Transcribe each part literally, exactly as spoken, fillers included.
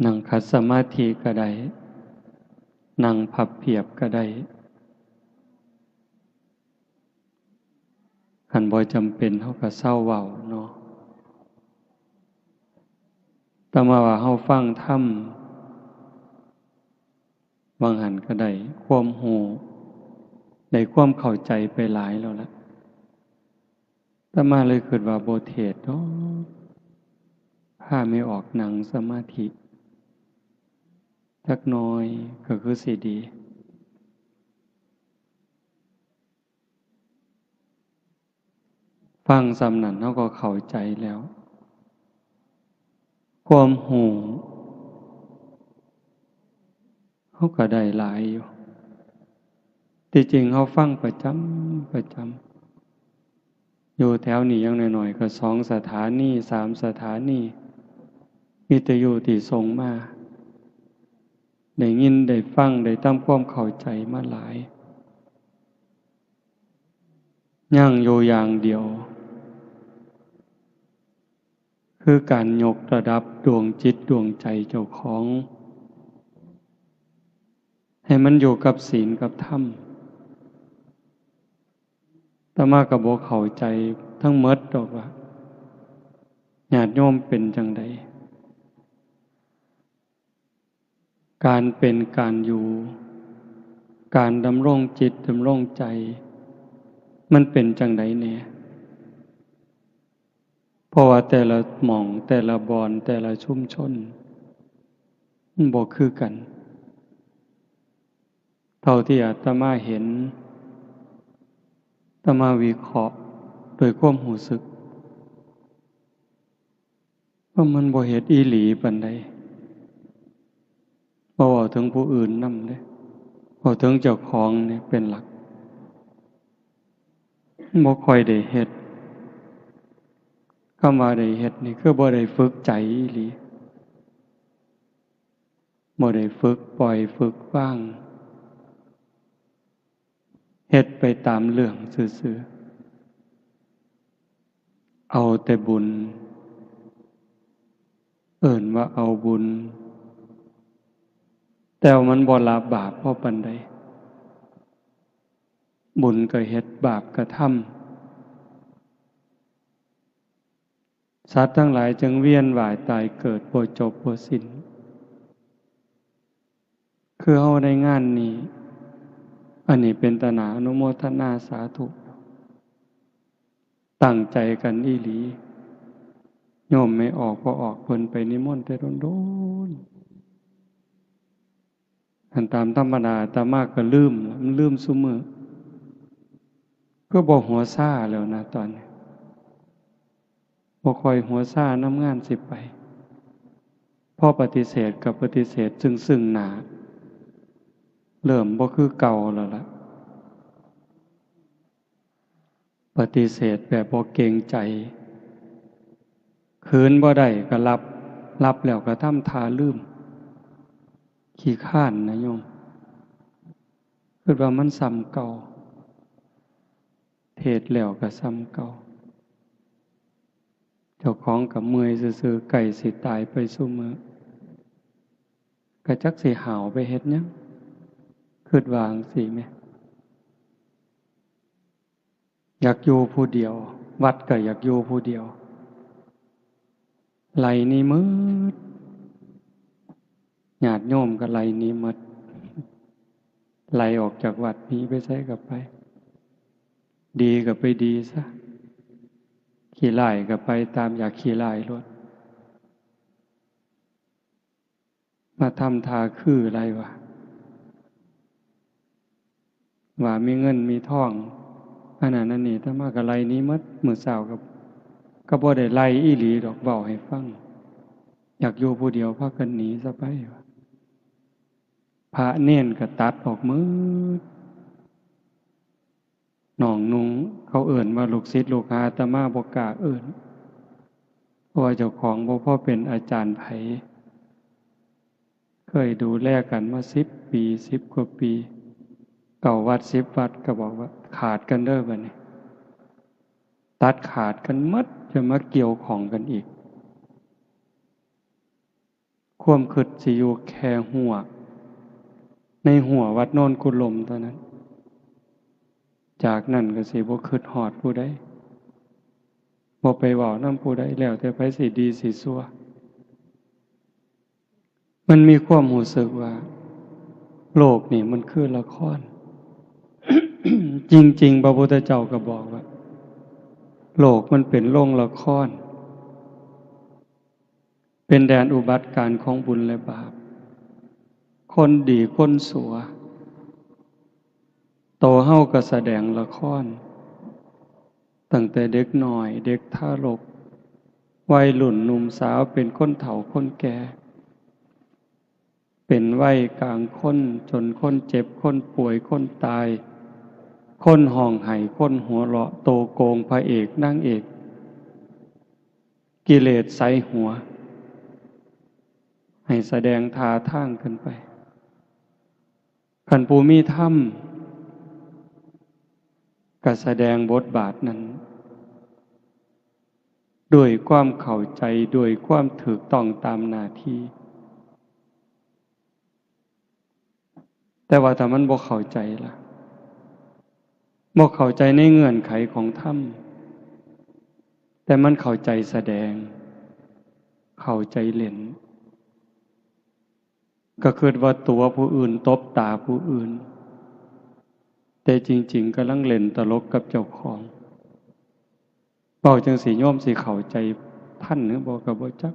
นั่งขัดสมาธิก็ได้ นั่งพับเพียบก็ได้ คันบ่จำเป็นเฮาก็เซาเว้าเนาะ แต่มาว่าเฮาฟังธรรม บางหันก็ได้ความรู้ ได้ความเข้าใจไปหลายแล้วล่ะ อาตมาเลยคิดว่าบ่เทศน์ดอก พาแม่ออกนั่งสมาธิ จักหน่อยก็คือสิดี ฟังส่ำนั้นเฮาก็เข้าใจแล้ว ความรู้เฮาก็ได้หลายอยู่ ที่จริงเฮาฟังประจำ ประจำ อยู่แถวนี้อย่างน้อยๆ ก็สองสถานี สามสถานี วิทยุที่ส่งมา ได้ยินได้ฟัง ได้ทำความเข้าใจมาหลาย ยังอยู่อย่างเดียว คือการยกระดับดวงจิตดวงใจเจ้าของ ให้มันอยู่กับศีลกับธรรม อาตมาก็บ่เข้าใจทั้งหมดดอกว่า ญาติโยมเป็นจั่งใด การเป็นการอยู่ การดำรงจิตดำรงใจ มันเป็นจั่งใดแน่ เพราะว่าแต่ละหม่อง แต่ละบ่อน แต่ละชุมชน มันบ่คือกัน เท่าที่อาตมาเห็น อาตมาวิเคราะห์โดยความรู้สึก ว่ามันบ่เฮ็ดอีหลีปานใด บ่เว้าถึงผู้อื่นนำเด้ เว้าถึงเจ้าของนี่เป็นหลัก บ่ค่อยได้เฮ็ด คำว่าได้เฮ็ดนี่คือบ่ได้ฝึกใจอีหลี บ่ได้ฝึกปล่อยฝึกวาง เฮ็ดไปตามเรื่องซื่อๆ เอาแต่บุญ เอิ้นว่าเอาบุญ แต่ว่ามันบ่ละบาปพอปานใด บุญก็เฮ็ด บาปก็ทำ สัตว์ทั้งหลายจึงเวียนว่ายตายเกิดบ่จบบ่สิ้น คือเฮาได้งานนี้ อันนี้เป็นตาหน้าอนุโมทนาสาธุ ตั้งใจกันอีหลี โยมแม่ออก พ่อออก เพิ่นไปนิมนต์แต่โดนๆ อันตามธรรมดาอาตมาก็ลืมล่ะ มันลืมซุมื้อ คือบ่หัวซาแล้วนะตอนนี้ บ่ค่อยหัวซานำงานสิไป พอปฏิเสธก็ปฏิเสธซึ่งๆ หน้า เริ่มบ่คือเก่าแล้วล่ะ ปฏิเสธแบบบ่เกรงใจ คืนบ่ได้ก็หลับ หลับแล้วก็ทำท่าลืม ขี้คร้านนะโยม คิดว่ามันส่ำเก่า เทศน์แล้วก็ส่ำเก่า เจ้าของก็เมื่อยซื่อๆ ใกล้สิตายไปซุมื้อ ก็จักสิห้าวไปเฮ็ดหยัง คิดว่าจั่งซี้แหม อยากอยู่ผู้เดียว วัดก็อยากอยู่ผู้เดียว ไล่หนีหมด ญาติโยมก็ไล่หนีหมด ไล่ออกจากวัด หนีไปไสก็ไป ดีก็ไปดีซะ ขี้ร้ายก็ไปตามอยากขี้ร้ายโลด มาทำท่าคือหลายว่า ว่ามีเงินมีทอง อันนั้นอันนี้ อาตมาก็ไล่หนีหมด มื้อเช้าก็ ก็บ่ได้ไล่อีหลีดอก เว้าให้ฟัง อยากอยู่ผู้เดียว พากันหนีซะไปว่า พระเณรก็ตัดออกหมด น้องนุ่ง เขาเอิ้นว่าลูกศิษย์ลูกหา อาตมาบ่กล้าเอิ้น เพราะว่าเจ้าของบ่พอเป็นอาจารย์ไผ เคยดูแลกันมาสิบปี สิบกว่าปี เก้าวัด สิบวัด ก็บอกว่า ขาดกันเด้อบัดนี้ ตัดขาดกันหมด จะมาเกี่ยวข้องกันอีก ความคิดสิอยู่แค่ฮั้ว ในฮั้ววัดโนนกุลมเท่านั้น จากนั้นก็สิบ่คิดฮอดผู้ใด บ่ไปเว้านำผู้ใด แล้วแต่ไผสิดีสิชั่ว มันมีความรู้สึกว่า โลกนี่มันคือละคร จริงๆ พระพุทธเจ้าก็บอกว่า โลกมันเป็นโรงละคร เป็นแดนอุบัติการณ์ของบุญและบาป คนดีคนชั่ว โตเฮาก็แสดงละคร ตั้งแต่เด็กน้อย เด็กทารก วัยรุ่นหนุ่มสาว เป็นคนเฒ่าคนแก่ เป็นวัยกลางคน จนคนเจ็บ คนป่วย คนตาย คนฮ้องไห้ คนหัวเราะ โตโกง พระเอก นางเอก กิเลสใส่หัว ให้แสดงท่าทางขึ้นไป คันผู้มีธรรม ก็แสดงบทบาทนั้น ด้วยความเข้าใจ ด้วยความถูกต้องตามหน้าที่ แต่ว่าถ้ามันบ่เข้าใจล่ะ บ่เข้าใจในเงื่อนไขของธรรม แต่มันเข้าใจแสดง เข้าใจเล่น ก็คิดว่าตั๋วผู้อื่น ตบตาผู้อื่น แต่จริงๆ กำลังเล่นตลกกับเจ้าของ เว้าจั่งซี้โยมสิเข้าใจทันหรือบ่ก็บ่จัก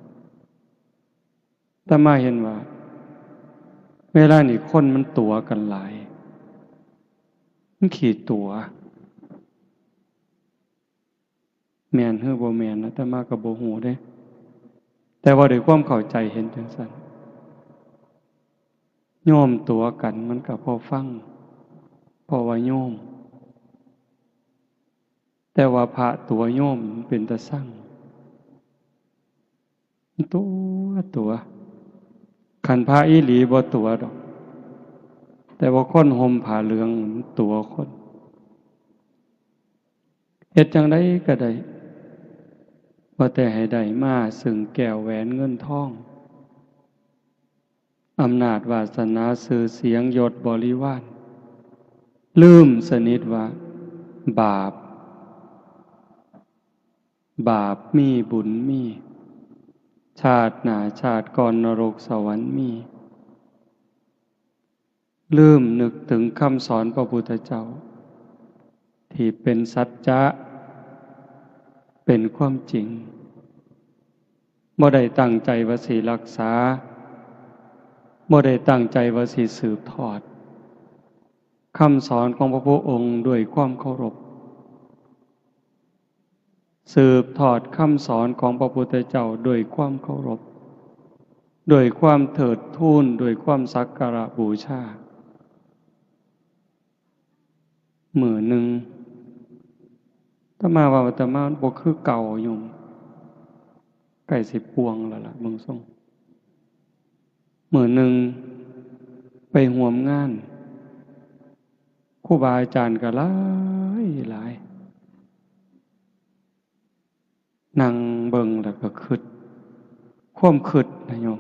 อาตมาเห็นว่า เวลานี้คนมันตั๋วกันหลาย มันขี้ตั๋ว แม่นหรือบ่แม่น อาตมาก็บ่ฮู้เด้ แต่ว่าด้วยความเข้าใจเห็นจั่งซั้น โยมตั๋วกันมันก็พอฟัง เพราะว่าโยม แต่ว่าพระตั๋วโยมมันเป็นตาซัง ตั๋ว ตั๋ว คันพระอีหลีบ่ตั๋วดอก แต่ว่าคนห่มผ้าเหลืองมันตั๋วคน เฮ็ดจั่งใดก็ได้ ว่าแต่ให้ได้มาซึ่งแก้วแหวนเงินทอง อำนาจวาสนา ชื่อเสียง ยศบริวาร ลืมสนิทว่า บาป บาปมี บุญมี ชาติหน้าชาติก่อน นรกสวรรค์มี ลืมนึกถึงคำสอนพระพุทธเจ้า ที่เป็นสัจจะ เป็นความจริง บ่ได้ตั้งใจว่าสิรักษา บ่ได้ตั้งใจว่าสิสืบทอด คำสอนของพระพุทธองค์ด้วยความเคารพ สืบทอดคำสอนของพระพุทธเจ้าด้วยความเคารพ ด้วยความเทิดทูน ด้วยความสักการะบูชา มื้อหนึ่ง อาตมาว่าอาตมาบ่คือเก่าโยม ใกล้สิป่วงแล้วล่ะ เบิ่งทรง มื้อหนึ่ง ไปร่วมงาน ครูบาอาจารย์ก็หลายหลาย นั่งเบิ่งแล้วก็คิด ความคิดนะโยม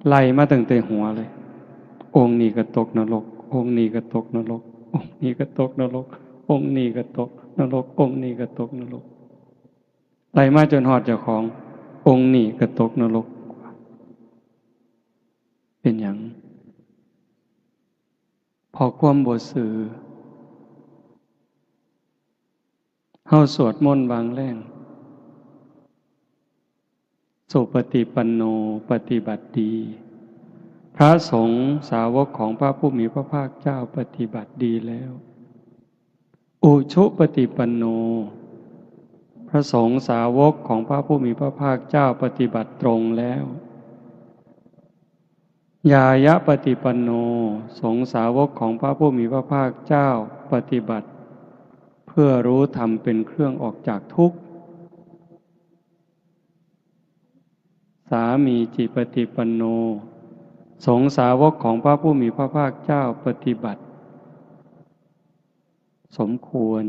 ไล่มาตั้งแต่หัวเลย องค์นี้ก็ตกนรก องค์นี้ก็ตกนรก องค์นี้ก็ตกนรก องค์นี้ก็ตกนรก องค์นี้ก็ตกนรก ไล่มาจนฮอดเจ้าของ องค์นี้ก็ตกนรก เป็นหยัง เพราะความบ่ซื่อ เฮาสวดมนต์วางแรง สุปฏิปันโน ปฏิบัติดี พระสงฆ์สาวกของพระผู้มีพระภาคเจ้าปฏิบัติดีแล้ว อุชุปฏิปันโน พระสงฆ์สาวกของพระผู้มีพระภาคเจ้าปฏิบัติตรงแล้ว ญาญาปฏิปันโน สงฆ์สาวกของพระผู้มีพระภาคเจ้าปฏิบัติ เพื่อรู้ธรรมเป็นเครื่องออกจากทุกข์ สามีจิปฏิปันโน สงฆ์สาวกของพระผู้มีพระภาคเจ้าปฏิบัติ สมควร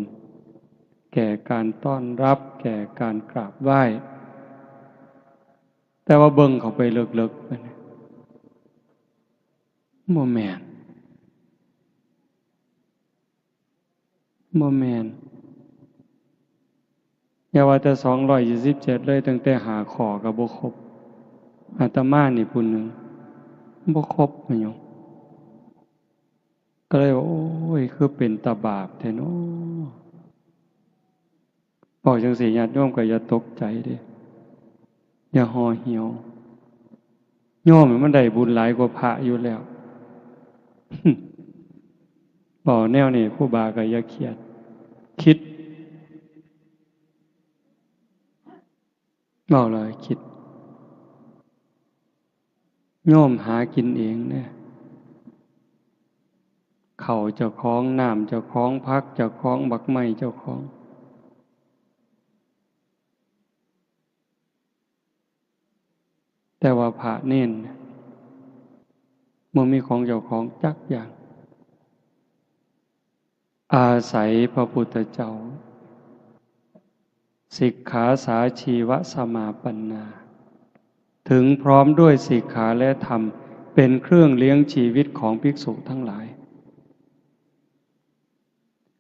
แก่การต้อนรับ แก่การกราบไหว้ แต่ว่าเบิ่งเข้าไปเลิกๆ ไปเนี่ย บ่แม่น บ่แม่น อย่าว่าแต่สองร้อยยี่สิบเจ็ดเลย ตั้งแต่ห้าข้อก็บ่ครบ อาตมานี่ผู้หนึ่ง บ่ครบ แม่นหยัง ก็เลยว่า โอ้ย คือเป็นตาบาปแท้น้อ บอกจังซี้ ญาติโยมก็อย่าตกใจเด้ อย่าห่อเหี่ยว โยมมันได้บุญหลายกว่าพระอยู่แล้ว บอกแนวนี้ ครูบาก็อย่าเครียด คิด เว้าแล้วคิด โยมหากินเองเด้ ข้าวเจ้าของ น้ำเจ้าของ ผักเจ้าของ บักไม้เจ้าของ แต่ว่าพระเณรบ่มีของเจ้าของจักอย่าง อาศัยพระพุทธเจ้า สิกขาสาชีวสมาปันนา ถึงพร้อมด้วยสิกขาและธรรม เป็นเครื่องเลี้ยงชีวิตของภิกษุทั้งหลาย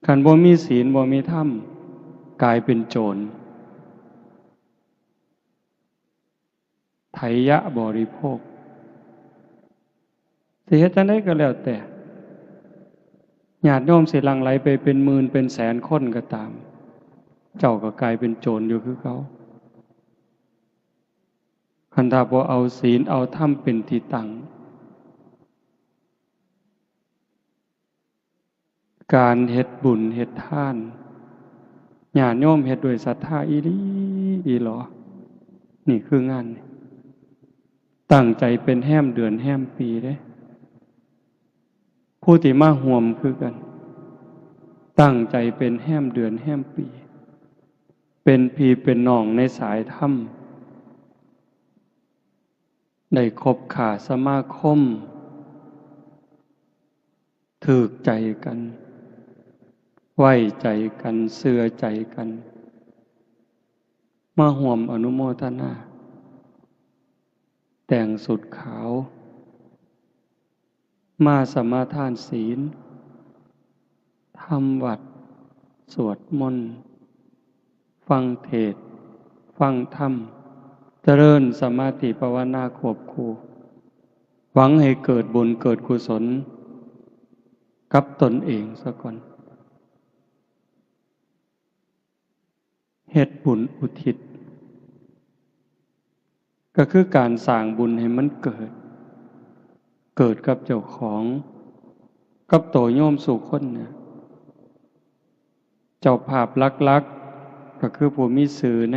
คันบ่มีศีล บ่มีธรรม กลายเป็นโจร ไถยะบริโภค สิเฮ็ดจั่งใดก็แล้วแต่ ญาติโยมสิหลั่งไหลไปเป็นหมื่นเป็นแสนคนก็ตาม เจ้าก็กลายเป็นโจรอยู่คือเก่า คันถ้าบ่เอาศีลเอาธรรมเป็นที่ตั้ง การเฮ็ดบุญเฮ็ดทาน ญาติโยมเฮ็ดด้วยศรัทธาอีหลีอีหลอ นี่คืองาน ตั้งใจเป็นแฮมเดือนแฮมปีเด้ ผู้ที่มาร่วมคือกัน ตั้งใจเป็นแฮมเดือนแฮมปี เป็นพี่เป็นน้องในสายธรรม ได้คบค้าสมาคม ถืกใจกัน ไว้ใจกัน เชื่อใจกัน มาร่วมอนุโมทนา แต่งชุดขาว มาสมาทานศีล ทำวัตร สวดมนต์ ฟังเทศน์ ฟังธรรม เจริญสมาธิภาวนาควบคู่ หวังให้เกิดบุญเกิดกุศลกับตนเองซะก่อน เฮ็ดบุญอุทิศ ก็คือการสร้างบุญให้มันเกิด เกิดกับเจ้าของ กับโตโยมสู่คนเนี่ย เจ้าภาพหลักๆ ก็คือผู้มีชื่อใน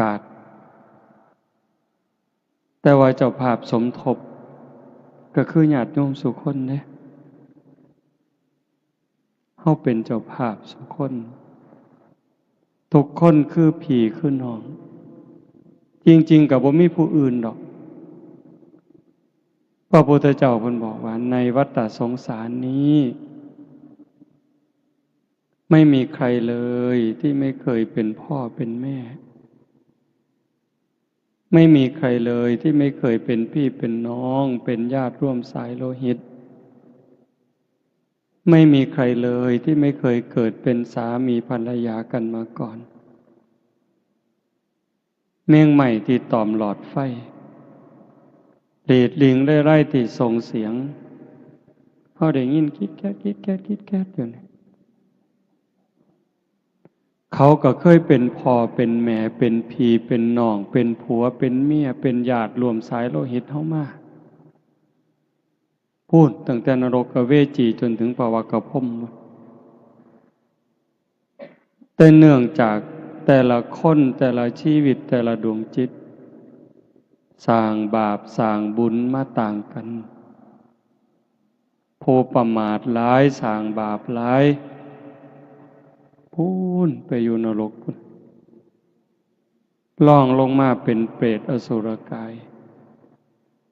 กาด แต่ว่าเจ้าภาพสมทบ ก็คือญาติโยมสู่คนเด้ เฮาเป็นเจ้าภาพสู่คน ทุกคนคือพี่คือน้อง จริงๆ ก็บ่มีผู้อื่นดอก พระพุทธเจ้าเพิ่นบอกว่า ในวัฏฏะสงสารนี้ ไม่มีใครเลยที่ไม่เคยเป็นพ่อเป็นแม่ ไม่มีใครเลยที่ไม่เคยเป็นพี่เป็นน้อง เป็นญาติร่วมสายโลหิต ไม่มีใครเลยที่ไม่เคยเกิดเป็นสามีภรรยากันมาก่อน แมงไม้ที่ตอมหลอดไฟ หลีดลิงเร่ไร่ที่ส่งเสียง เฮาได้ยินคิดแคด คิดแคด คิดแคดอยู่นี่ เขาก็เคยเป็นพ่อเป็นแม่ เป็นพี่เป็นน้อง เป็นผัวเป็นเมีย เป็นญาติร่วมสายโลหิตเฮามา พู้นตั้งแต่นรกเวจีจนถึงปวกพรหม แต่เนื่องจากแต่ละคน แต่ละชีวิต แต่ละดวงจิต สร้างบาปสร้างบุญมาต่างกัน ผู้ประมาทหลายสร้างบาปหลาย พู้นไปอยู่นรกพู้น ล่องลงมาเป็นเปรตอสุรกาย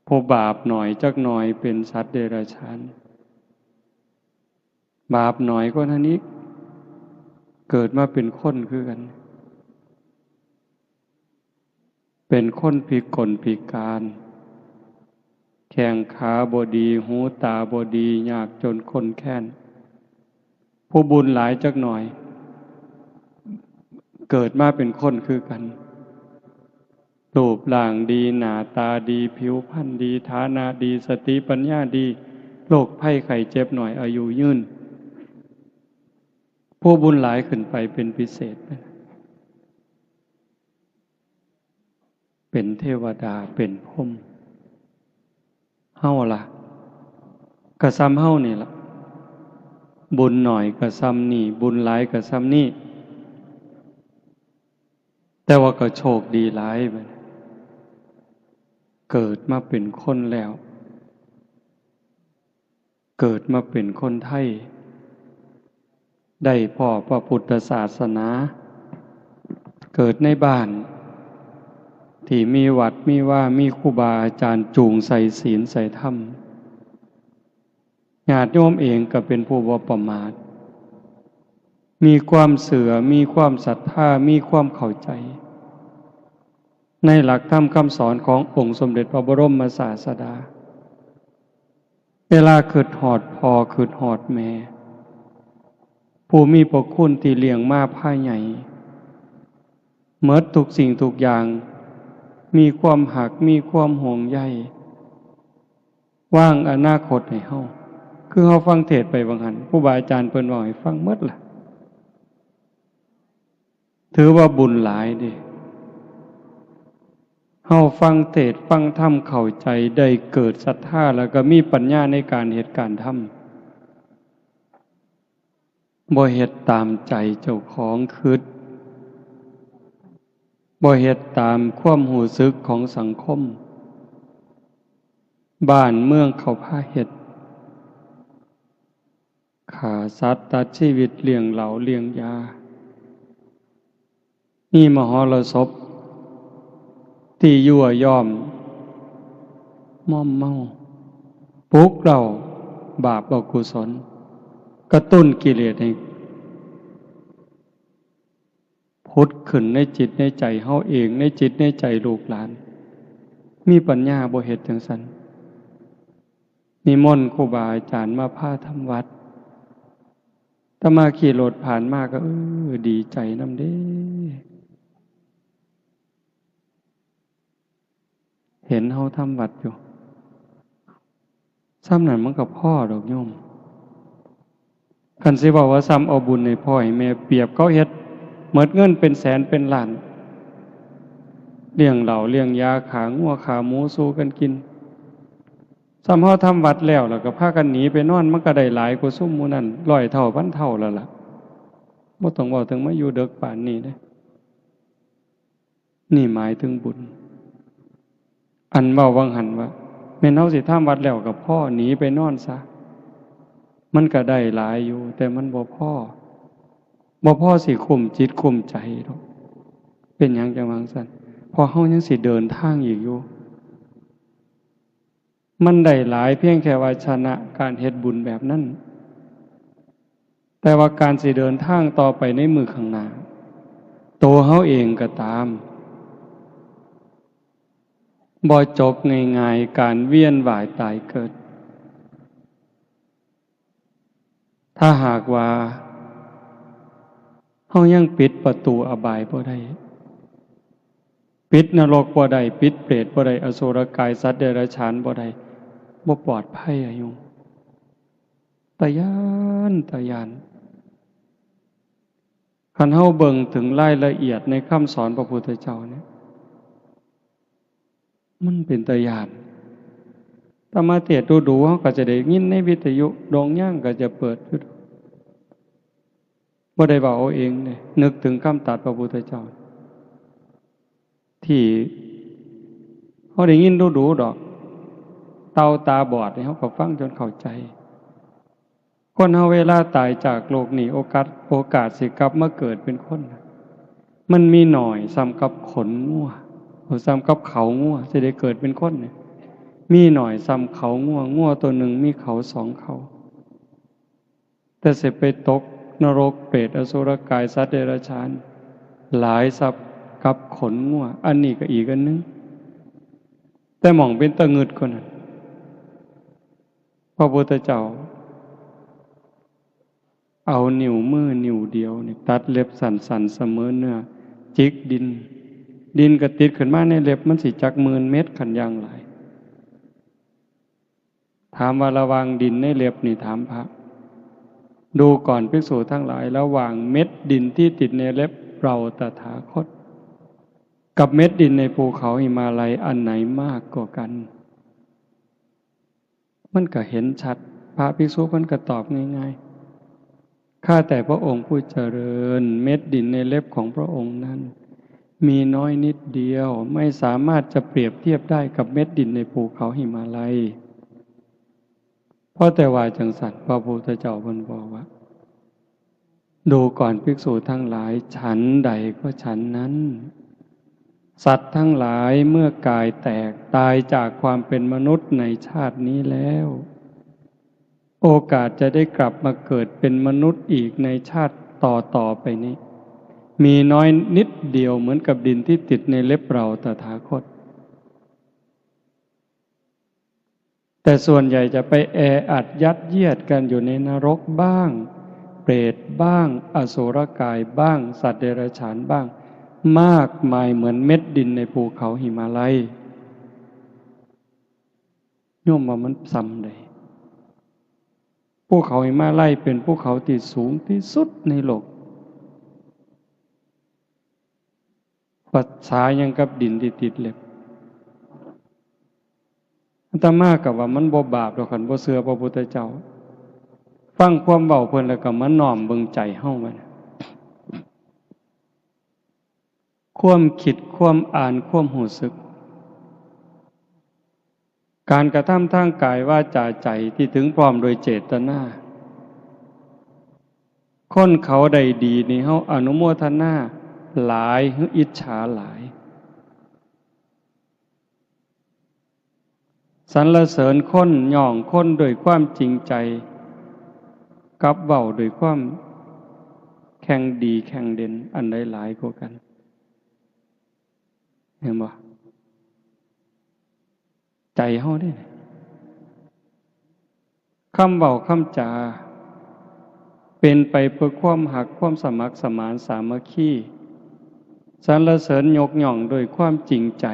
ผู้บาปหน่อยจักหน่อยเป็นสัตว์เดรัจฉาน บาปหน่อยกว่านั้นอีก เกิดมาเป็นคนคือกัน เป็นคนพิกลพิการ แข้งขาบ่ดี หูตาบ่ดี ยากจนข้นแค้น ผู้บุญหลายจักหน่อย เกิดมาเป็นคนคือกัน รูปร่างดี หน้าตาดี ผิวพรรณดี ฐานะดี สติปัญญาดี โรคภัยไข้เจ็บน้อย อายุยืน ผู้บุญหลายขึ้นไปเป็นพิเศษ เป็นเทวดา เป็นพรหม เฮาล่ะ กะส่ำเฮานี่ล่ะ บุญน้อยกะส่ำนี่ บุญหลายกะส่ำนี่ แต่ว่าก็โชคดีหลายบัดนี้ เกิดมาเป็นคนแล้ว เกิดมาเป็นคนไทย ได้พ้อพระพุทธศาสนา เกิดในบ้าน ที่มีวัดมีวา มีครูบาอาจารย์จูงใส่ศีลใส่ธรรม ญาติโยมเองก็เป็นผู้บ่ประมาท มีความเชื่อ มีความศรัทธา มีความเข้าใจ ในหลักธรรมคำสอนขององค์สมเด็จพระบรมศาสดา เวลาคิดฮอดพ่อ คิดฮอดแม่ ผู้มีพระคุณที่เลี้ยงมาพาใหญ่ หมดทุกสิ่งทุกอย่าง มีความฮัก มีความห่วงใย วางอนาคตให้เฮา คือเฮาฟังเทศน์ไปว่าหั่น ครูบาอาจารย์เพิ่นเว้าให้ฟังหมดล่ะ ถือว่าบุญหลายเด้ เฮาฟังเทศน์ฟังธรรมเข้าใจ ได้เกิดศรัทธา แล้วก็มีปัญญาในการเฮ็ดการทำ บ่เฮ็ดตามใจเจ้าของคิด บ่เฮ็ดตามความรู้สึกของสังคม บ้านเมืองเขาพาเฮ็ด ฆ่าสัตว์ตัดชีวิต เลี้ยงเหล้าเลี้ยงยา มีมหรสพที่ยั่วยอม มอมเมา ปลุกเร้าบาปอกุศล กระตุ้นกิเลสให้ผุดขึ้นในจิตในใจเฮาเอง ในจิตในใจลูกหลาน มีปัญญาบ่เฮ็ดจั่งซั้น นิมนต์ครูบาอาจารย์มาพาทำวัด อาตมาขี่รถผ่านมาก็ เออ ดีใจนำเด้ เห็นเฮาทำวัดอยู่ ส่ำนั้นมันก็พอดอกโยม คันสิเว้าว่าส่ำเอาบุญให้พ่อให้แม่ เปรียบเขาเฮ็ดหมดเงินเป็นแสนเป็นล้าน เลี้ยงเหล้าเลี้ยงยา ฆ่างัวฆ่าหมูสู่กันกิน ส่ำเฮาทำวัดแล้ว แล้วก็พากันหนีไปนอน มันก็ได้หลายกว่าซุมหมู่นั้นร้อยเท่าพันเท่าแล้วล่ะ บ่ต้องเว้าถึงมาอยู่เดิกปานนี้เด้ นี่หมายถึงบุญ อันเว้าวังหั้นว่า แม่นเฮาสิทำวัดแล้วก็พอ หนีไปนอนซะ มันก็ได้หลายอยู่ แต่มันบ่พอ บ่พอสิคุ้มจิตคุ้มใจดอก เป็นหยังจั่งว่าจั่งซั้น เพราะเฮายังสิเดินทางอีกอยู่ มันได้หลายเพียงแค่ว่าชนะการเฮ็ดบุญแบบนั้น แต่ว่าการสิเดินทางต่อไปในมื้อข้างหน้า ตัวเฮาเองก็ตาม บ่จบง่ายๆ การเวียนว่ายตายเกิด ถ้าหากว่าเฮายังปิดประตูอบายบ่ได้ ปิดนรกบ่ได้ ปิดเปรตบ่ได้ อสุรกายสัตว์เดรัจฉานบ่ได้ บ่ปลอดภัยอะโยม ตาย้าน ตาย้าน คันเฮาเบิ่งถึงรายละเอียดในคำสอนพระพุทธเจ้าเนี่ย มันเป็นตาย้าน อาตมาเทศน์ดูๆ เฮาก็จะได้ยินในวิทยุ โด่งยางก็จะเปิดอยู่ บ่ได้เว้าเอาเองเด้ นึกถึงคำตรัสพระพุทธเจ้า ที่เฮาได้ยินดูๆ ดอก เต่าตาบอดนี่เฮาก็ฟังจนเข้าใจ คนเฮาเวลาตายจากโลกนี้ โอกาส โอกาสสิกลับมาเกิดเป็นคนน่ะ มันมีน้อยส่ำกับขนงัว โอ้ ส่ำกับเขางัว สิได้เกิดเป็นคนเนี่ย มีน้อยส่ำเขางัว งัวตัวหนึ่งมีเขาสองเขา แต่สิไปตกนรก เปรต อสุรกาย สัตว์เดรัจฉาน หลายส่ำ กับขนงัว อันนี้ก็อีกอันหนึ่ง แต่หม่องเป็นตะงึดกว่านั้น พระพุทธเจ้า เอานิ้วมือนิ้วเดียวนี่ตัดเล็บสั้นๆเสมอเนื้อ จิกดิน ดินก็ติดขึ้นมาในเล็บ มันสิจักหมื่นเม็ดคันอย่างหลาย ถามว่าระหว่างดินในเล็บนี่ ถามพระ ดูก่อนภิกษุทั้งหลาย ระหว่างเม็ดดินที่ติดในเล็บเราตถาคต กับเม็ดดินในภูเขาหิมาลัย อันไหนมากกว่ากัน มันก็เห็นชัด พระภิกษุมันก็ตอบง่ายๆ ข้าแต่พระองค์ผู้เจริญ เม็ดดินในเล็บของพระองค์นั้น มีน้อยนิดเดียว ไม่สามารถจะเปรียบเทียบได้กับเม็ดดินในภูเขาหิมาลัย เพราะแต่ว่าจังสัน พระพุทธเจ้าเพิ่นบอกว่า ดูก่อนภิกษุทั้งหลาย ฉันใดก็ฉันนั้น สัตว์ทั้งหลายเมื่อกายแตกตายจากความเป็นมนุษย์ในชาตินี้แล้ว โอกาสจะได้กลับมาเกิดเป็นมนุษย์อีกในชาติต่อๆไปนี้ มีน้อยนิดเดียวเหมือนกับดินที่ติดในเล็บเราตถาคต แต่ส่วนใหญ่จะไปแออัดยัดเยียดกันอยู่ในนรกบ้าง เปรตบ้าง อสุรกายบ้าง สัตว์เดรัจฉานบ้าง มากมายเหมือนเม็ดดินในภูเขาหิมาลัย โยมว่ามันส่ำใด ภูเขาหิมาลัยเป็นภูเขาที่สูงที่สุดในโลก ประสาหยังกับดินที่ติดเล็บ อาตมาก็ว่ามันบ่บาปดอก คันบ่เชื่อพระพุทธเจ้า ฟังความเว้าเพิ่นแล้วก็มาน้อมเบิ่งใจเฮามัน ความคิด ความอ่าน ความรู้สึก การกระทำทางกายวาจาใจที่ถึงพร้อมโดยเจตนา คนเขาได้ดีนี่เฮาอนุโมทนาหลายหรืออิจฉาหลาย สรรเสริญคน ย่องคนด้วยความจริงใจ กับเว้าด้วยความแข่งดีแข่งเด่น อันใดหลายกว่ากัน เห็นบ่ ใจเฮาเด้ คำเว้าคำจา เป็นไปเพื่อความฮัก ความสมัครสมานสามัคคี สรรเสริญยกย่องด้วยความจริงใจ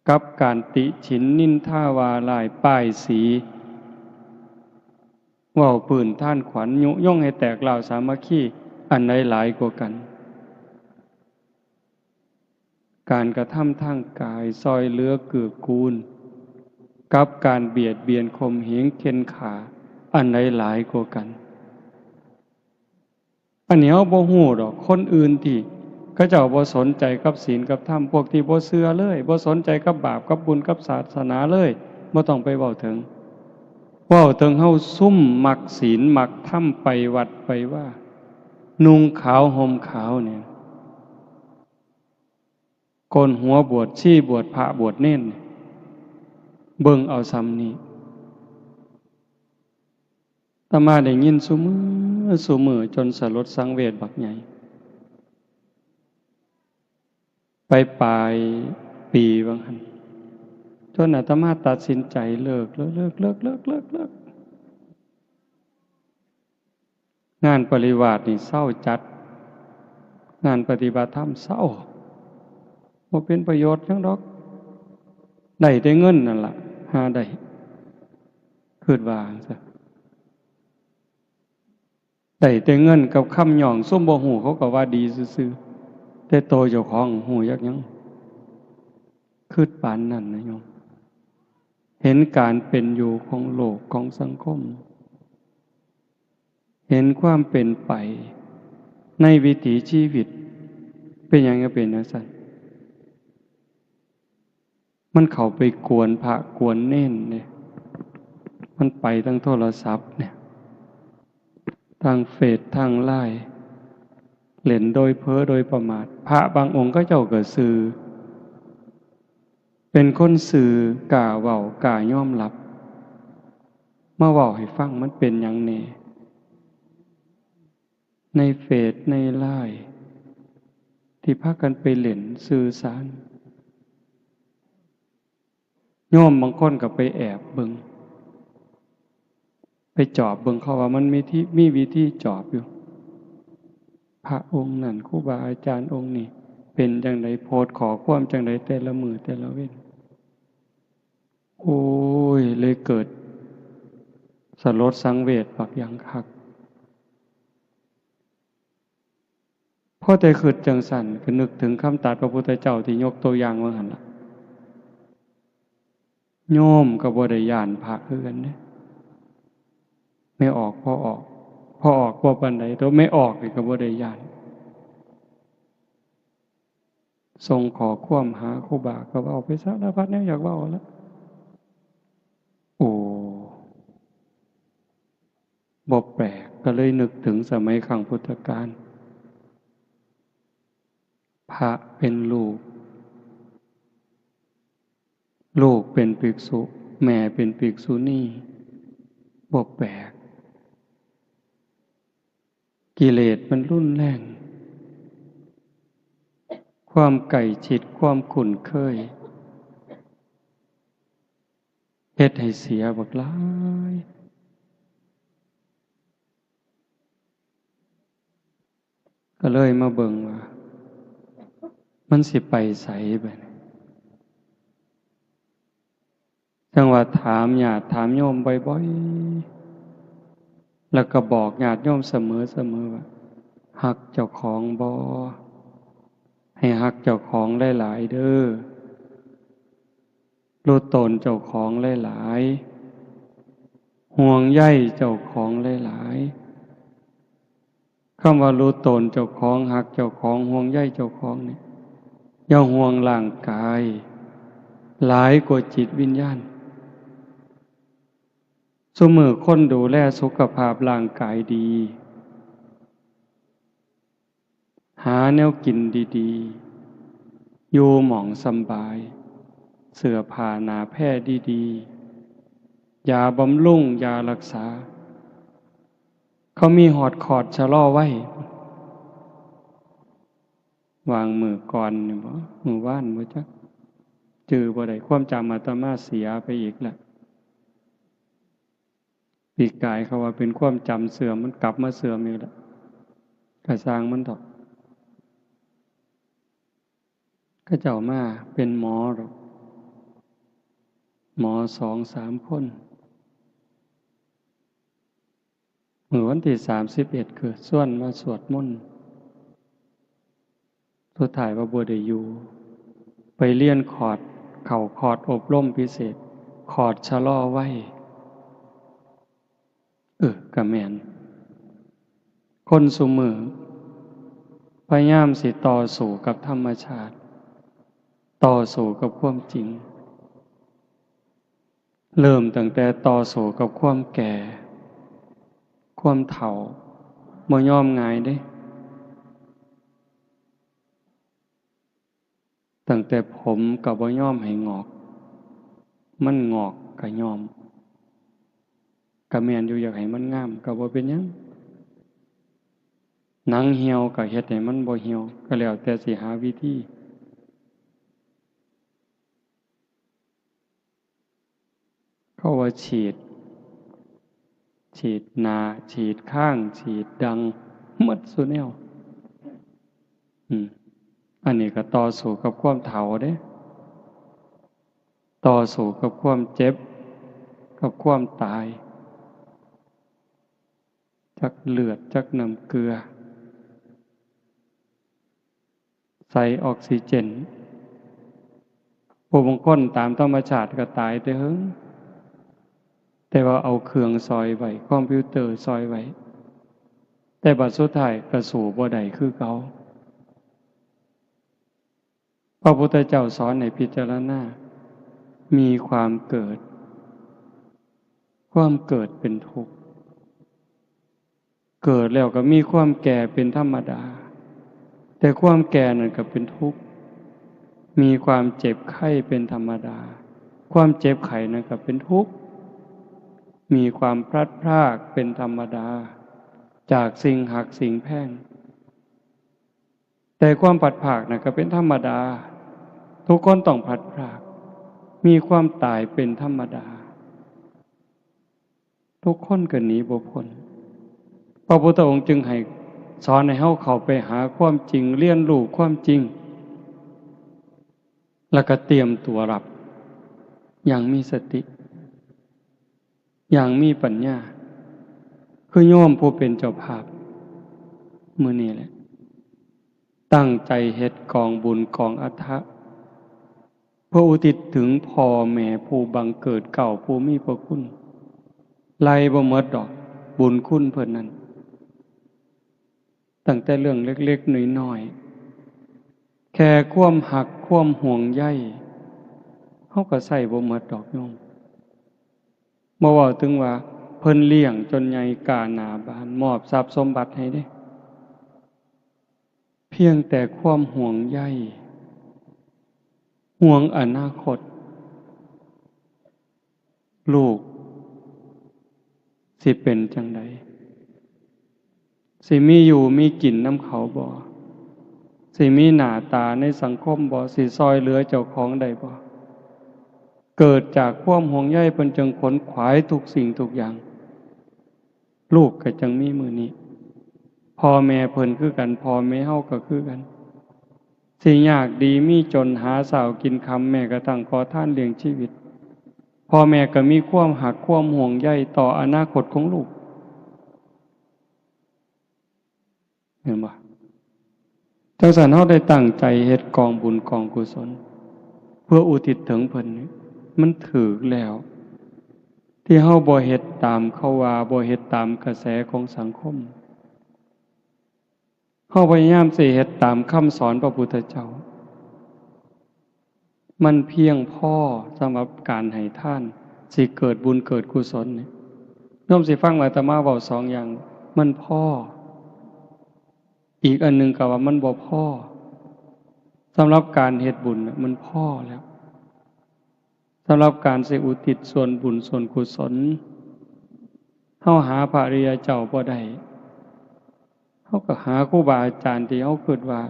กับการติฉินนินทาว่าร้ายป้ายสี เว้าปื้นท่านขวัญ ยุยงให้แตกร้าวสามัคคี อันใดหลายกว่ากัน การกระทำทางกายซอยเหลือเกื้อกูล กับการเบียดเบียนข่มเหงเข่นฆ่า อันใดหลายกว่ากัน อันนี้เฮาบ่ฮู้ดอก คนอื่นที่เขาเจ้าบ่สนใจกับศีลกับธรรม พวกที่บ่เชื่อเลย บ่สนใจกับบาปกับบุญกับศาสนาเลย บ่ต้องไปเว้าถึง เว้าถึงเฮาซุมมักศีลมักธรรม ไปวัดไปวา นุ่งขาวห่มขาวเนี่ย โกนหัวบวชชี บวชพระบวชเณร เบิ่งเอาส่ำนี้ อาตมาได้ยินซุมื้อซุมื้อจนสลดสังเวชบักใหญ่ ไปปลายปีว่าหั่น จนอาตมาตัดสินใจเลิก เลิก เลิก งานปริวาสนี่เซาจัด งานปฏิบัติธรรมเซา บ่เป็นประโยชน์หยังดอก ได้แต่เงินนั่นล่ะ หาได้ คิดว่าจั่งซั้น ได้แต่เงินกับคำย่อง ซุมบ่ฮู้เขาก็ว่าดีซื่อๆ แต่โตเจ้าของฮู้จักหยัง คิดปานนั้นนะโยม เห็นการเป็นอยู่ของโลกของสังคม เห็นความเป็นไปในวิถีชีวิต เป็นหยังจั่งเป็นจั่งซั้น มันเข้าไปกวนพระกวนเณรเนี่ย มันไปทางโทรศัพท์เนี่ย ทางเฟซ ทางไลน์ เล่นโดยเผลอโดยประมาท พระบางองค์เขาเจ้าก็ซื่อ เป็นคนซื่อ กล้าเว้า กล้ายอมรับ มาเว้าให้ฟัง มันเป็นหยังแหน่ ในเฟซ ในไลน์ ที่พากันไปเล่นสื่อสาร โยมบางคนก็ไปแอบเบิ่ง ไปจอบเบิ่งเขาว่ามันมีที่ มีวิธีจอบอยู่ พระองค์นั่น ครูบาอาจารย์องค์นี้ เป็นจั่งใด โพสต์ข้อความจั่งใด แต่ละมื้อแต่ละเว็น โอ้ย เลยเกิดสลดสังเวชบักอย่างคัก พอแต่คิดจั่งซั้น ก็นึกถึงคำตรัสพระพุทธเจ้าที่ยกตัวอย่างว่าหั่นล่ะ โยมก็บ่ได้ย้านพระคือกันเด้ แม่ออก พ่อออก พ่อออกบ่ปานใด แต่แม่ออกนี่ก็บ่ได้ย้าน ส่งข้อความหาครูบา ก็เว้าไปสารพัดแนวอยากเว้าละ โอ้ บ่แปลก ก็เลยนึกถึงสมัยครั้งพุทธกาล พระเป็นลูก ลูกเป็นภิกษุ แม่เป็นภิกษุณี บ่แปลก กิเลสมันรุนแรง ความใกล้ชิด ความคุ้นเคย เฮ็ดให้เสียบักหลาย ก็เลยมาเบิ่งว่า มันสิไปไสบัดนี้ จั่งว่าถามญาติถามโยมบ่อยๆ แล้วก็บอกญาติโยมเสมอๆ ว่า ฮักเจ้าของบ่ ให้ฮักเจ้าของหลายๆ เด้อ รู้ตนเจ้าของหลายๆ ห่วงใยเจ้าของหลายๆ คำว่ารู้ตนเจ้าของ ฮักเจ้าของ ห่วงใยเจ้าของนี่ อย่าห่วงร่างกาย หลายกว่าจิตวิญญาณ ซุมื้อคนดูแลสุขภาพร่างกายดี หาแนวกินดีๆ อยู่หม่องสำบาย เสื้อผ้าหนาแพร่ดีๆ ยาบำรุง ยารักษา เขามีฮอดคอร์สชะลอวัย วางมื้อก่อนนี่บ่ มื้อวานบ่จัก จื่อบ่ได้ ความจำอาตมาเสียไปอีกแล้ว ปีกายเขาว่าเป็นความจำเสื่อม มันกลับมาเสื่อมอีกแล้ว ก็ซ่างมันเถาะ เขาเจ้ามาเป็นหมอดอก หมอสองสามคน มื้อวันที่สามสิบเอ็ด คือชวนมาสวดมนต์ สุดท้ายว่าบ่ได้อยู่ ไปเรียนคอร์ส เข้าคอร์สอบรมพิเศษ คอร์สชะลอวัย เออ ก็แม่น คนซุมื้อ พยายามสิต่อสู้กับธรรมชาติ ต่อสู้กับความจริง เริ่มตั้งแต่ต่อสู้กับความแก่ ความเฒ่า บ่ยอมง่ายเด้ ตั้งแต่ผมก็บ่ยอมให้งอก มันงอกก็ยอม ก็แม่นอยู่ อยากให้มันงามก็บ่เป็นหยัง หนังเหี่ยวก็เฮ็ดให้มันบ่เหี่ยว ก็แล้วแต่สิหาวิธี เขาว่าฉีด ฉีดหน้า ฉีดคาง ฉีดดัง หมดซุแนว อืม อันนี้ก็ต่อสู้กับความเฒ่าเด้ ต่อสู้กับความเจ็บ กับความตาย จักเลือด จักน้ำเกลือ ใส่ออกซิเจน ผู้บางคนตามธรรมชาติก็ตายแต่เฮิง แต่ว่าเอาเครื่องซ่อยไว้ คอมพิวเตอร์ซ่อยไว้ แต่บัดสุดท้ายก็สู้บ่ได้คือเก่า พระพุทธเจ้าสอนให้พิจารณา มีความเกิด ความเกิดเป็นทุกข์ เกิดแล้วก็มีความแก่เป็นธรรมดา แต่ความแก่นั่นก็เป็นทุกข์ มีความเจ็บไข้เป็นธรรมดา ความเจ็บไข้นั่นก็เป็นทุกข์ มีความพลัดพรากเป็นธรรมดา จากสิ่งฮักสิ่งแพง แ แต่ความพลัดพรากน่ะก็เป็นธรรมดา ทุกคนต้องพลัดพราก มีความตายเป็นธรรมดา ทุกคนก็หนีบ่พ้น พระพุทธองค์จึงให้สอนให้เฮาเข้าไปหาความจริง เรียนรู้ความจริง แล้วก็เตรียมตัวรับ อย่างมีสติ อย่างมีปัญญา คือโยมผู้เป็นเจ้าภาพ มื้อนี้แหละ ตั้งใจเฮ็ดกองบุญกองอัฐะ เพื่ออุทิศถึงพ่อแม่ผู้บังเกิดเกล้าผู้มีพระคุณ ไล่บ่หมดดอก บุญคุณเพิ่นนั้น ตั้งแต่เรื่องเล็กๆน้อยๆ แค่ความฮักความห่วงใย เฮาก็ใช้บ่หมดดอกโยม บ่เว้าถึงว่าเพิ่นเลี้ยงจนใหญ่ก้าหน้าบาน มอบทรัพย์สมบัติให้เด้ เพียงแต่ความห่วงใย ห่วงอนาคต ลูกสิเป็นจั่งใด สิมีอยู่มีกินนำเขาบ่ สิมีหน้าตาในสังคมบ่ สิซ่อยเหลือเจ้าของได้บ่ เกิดจากความห่วงใยเพิ่นจึงขนขวายทุกสิ่งทุกอย่าง ลูกก็จั่งมีมื้อนี้ พ่อแม่เพิ่นคือกัน พ่อแม่เฮาก็คือกัน สิยากดีมีจนหาเช้ากินค่ำ แม้กระทั่งขอทานเลี้ยงชีวิต พ่อแม่ก็มีความฮักความห่วงใยต่ออนาคตของลูก เห็นบ่ จั่งซั้นเฮาได้ตั้งใจเฮ็ดกองบุญกองกุศล เพื่ออุทิศถึงเพิ่นนี่ มันถูกแล้ว ที่เฮาบ่เฮ็ดตามเขาว่า บ่เฮ็ดตามกระแสของสังคม เฮาพยายามสิเฮ็ดตามคำสอนพระพุทธเจ้า มันเพียงพอสำหรับการให้ทาน สิเกิดบุญเกิดกุศลนี่ โยมสิฟังอาตมาเว้าสองอย่าง มันพอ อีกอันหนึ่งก็ว่ามันบ่พอ สำหรับการเฮ็ดบุญน่ะมันพอแล้ว สำหรับการสิอุทิศส่วนบุญส่วนกุศล เฮาหาพระอริยเจ้าบ่ได้ เฮาก็หาครูบาอาจารย์ที่เฮาคิดว่า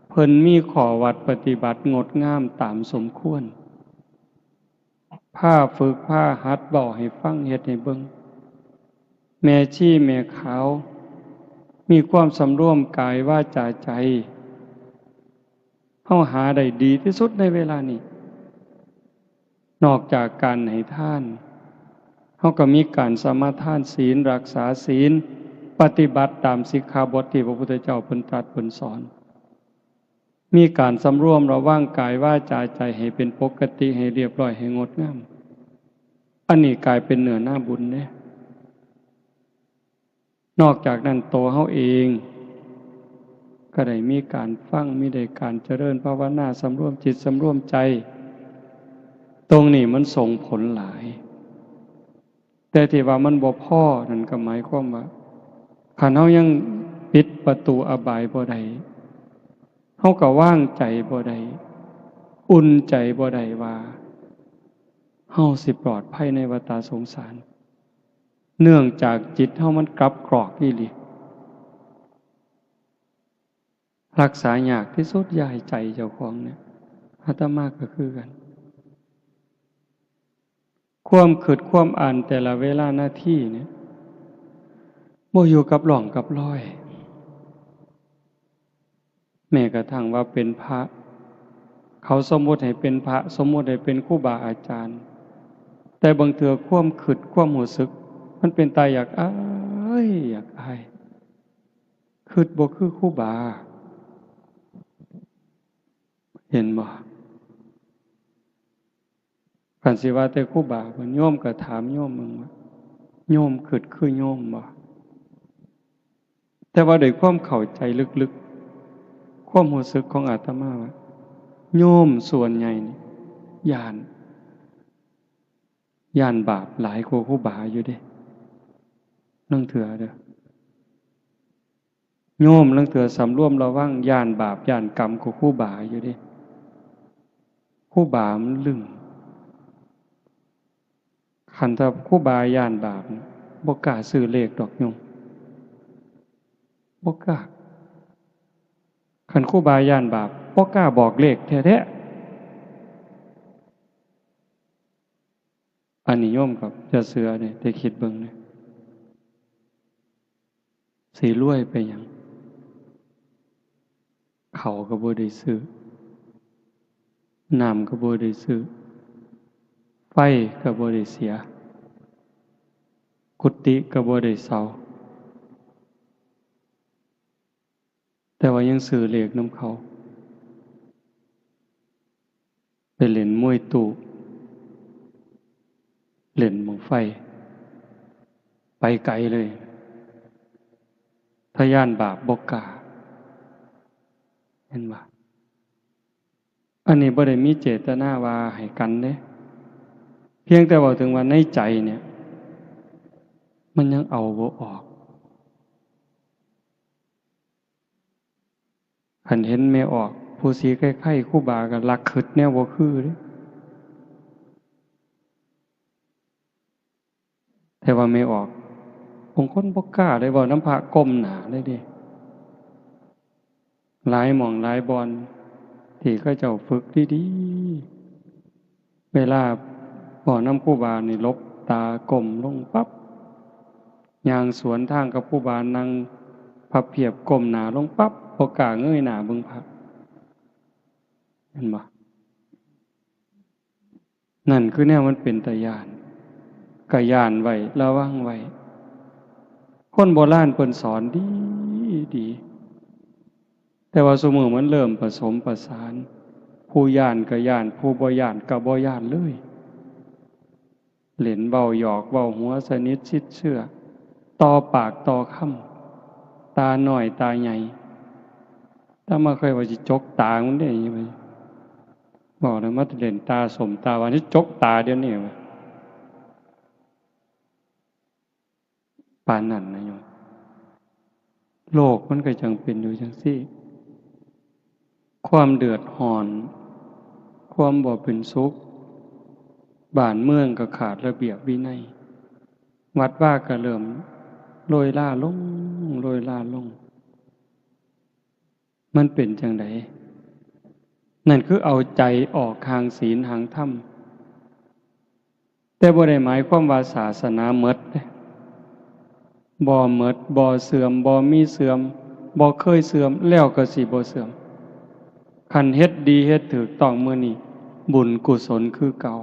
เพิ่นมีข้อวัดปฏิบัติงดงามตามสมควร พาฝึกพาหัด เว้าให้ฟัง เฮ็ดให้เบิ่ง แม่ชีแม่ขาว มีความสำรวมกายวาจาใจ เฮาหาได้ดีที่สุดในเวลานี้ นอกจากการให้ทาน เฮาก็มีการสมาทานศีล รักษาศีล ปฏิบัติตามสิกขาบทที่พระพุทธเจ้าเพิ่นตรัสเพิ่นสอน มีการสำรวมระวังกายวาจาใจให้เป็นปกติ ให้เรียบร้อย ให้งดงาม อันนี้กลายเป็นเนื้อนาบุญเด้ นอกจากนั้นตัวเฮาเอง ก็ได้มีการฟัง มีได้การเจริญภาวนา สำรวมจิตสำรวมใจ ตรงนี้มันส่งผลหลาย แต่ที่ว่ามันบ่พอนั่นก็หมายความว่า คันเฮายังปิดประตูอบายบ่ได้ เฮาก็วางใจบ่ได้ อุ่นใจบ่ได้ว่า เฮาสิปลอดภัยในวัฏสงสาร เนื่องจากจิตเฮามันกลับกรอกอีหลี รักษายากที่สุด อย่าให้ใจเจ้าของเนี่ย อาตมาก็คือกัน ความคิดความอ่านแต่ละเวลานาทีเนี่ย บ่อยู่กับร่องกับรอย แม้กระทั่งว่าเป็นพระ เขาสมมุติให้เป็นพระ สมมุติให้เป็นครูบาอาจารย์ แต่บางเทื่อความคิดความรู้สึก มันเป็นตาอยากอายอยากอาย คิดบ่คือครูบา เห็นบ่ คันสิว่าแต่ครูบา โยมก็ถามโยมมึงว่า โยมคิดคือโยมบ่ แต่ว่าด้วยความเข้าใจลึกๆ ความรู้สึกของอาตมาว่า โยมส่วนใหญ่นี่ ย้าน ย้านบาปหลายกว่าครูบาอยู่เด้ ลางเทื่อเด้อ โยมลางเทื่อสำรวมระวัง ย้านบาปย้านกรรมกว่าครูบาอยู่เด้ ครูบามันลึง คันถ้าครูบาย้านบาป บ่กล้าซื้อเลขดอกโยม บ่กล้า คันครูบาย้านบาป บ่กล้าบอกเลขแท้ๆ อันนี้โยมก็อย่าเชื่อเด้ แต่คิดเบิ่งนะ สิรวยไปหยัง ข้าวก็บ่ได้ซื้อ น้ำก็บ่ได้ซื้อ ไฟก็บ่ได้เสีย กุฏิก็บ่ได้เช่า แต่ว่ายังซื้อเลขนำเขา ไปเล่นมวยตู้ เล่นบั้งไฟ ไปไกลเลย ถ้าย้านบาปบ่กล้า เห็นบ่ อันนี้บ่ได้มีเจตนาว่าให้กันเด้ เพียงแต่เว้าถึงว่าในใจเนี่ย มันยังเอาบ่ออก คันเห็นแม่ออก ผู้สีไข้ๆ ครูบาก็ลักคิดแนวบ่คือเด้ แต่ว่าแม่ออก บางคนบ่กล้าเลยเว้านำพระก้มหน้าเลยเด้ หลายหม่องหลายบ่อน ที่เขาเจ้าฝึกดีๆ เวลาเว้านำครูบานี่หลบตาก้มลงปั๊บ ย่างสวนทางกับครูบานั่งพับเพียบก้มหน้าลงปั๊บ บ่กล้าเงยหน้าเบิ่งพระ เห็นบ่ นั่นคือแนวมันเป็นตาย้าน ก็ย้านไว้ ระวังไว้ คนโบราณเพิ่นสอนดีดี แต่ว่าซุมื้อมันเริ่มผสมผสาน ผู้ย้านก็ย้าน ผู้บ่ย้านก็บ่ย้านเลย เล่นเว้าหยอกเว้าหัวสนิทชิดเชื่อ ต่อปากต่อคำ ตาน้อยตาใหญ่ อาตมาเคยว่าสิจกตามันเด้ บอกเลยมาเล่นตาส้มตาหวาน สิจกตาเดี๋ยวนี้ ปานนั้นนะโยม โลกมันก็จั่งเป็นอยู่จั่งซี้ ความเดือดร้อน ความบ่เป็นสุข บ้านเมืองก็ขาดระเบียบวินัย วัดวาก็เริ่มโรยราลง โรยราลง มันเป็นจั่งใด นั่นคือเอาใจออกห่างศีลห่างธรรม แต่บ่ได้หมายความว่าศาสนาหมดเด้ บ่หมด บ่เสื่อม บ่มีเสื่อม บ่เคยเสื่อม แล้วก็สิบ่เสื่อม คันเฮ็ดดีเฮ็ดถูกต้องมื้อนี้ บุญกุศลคือเก่า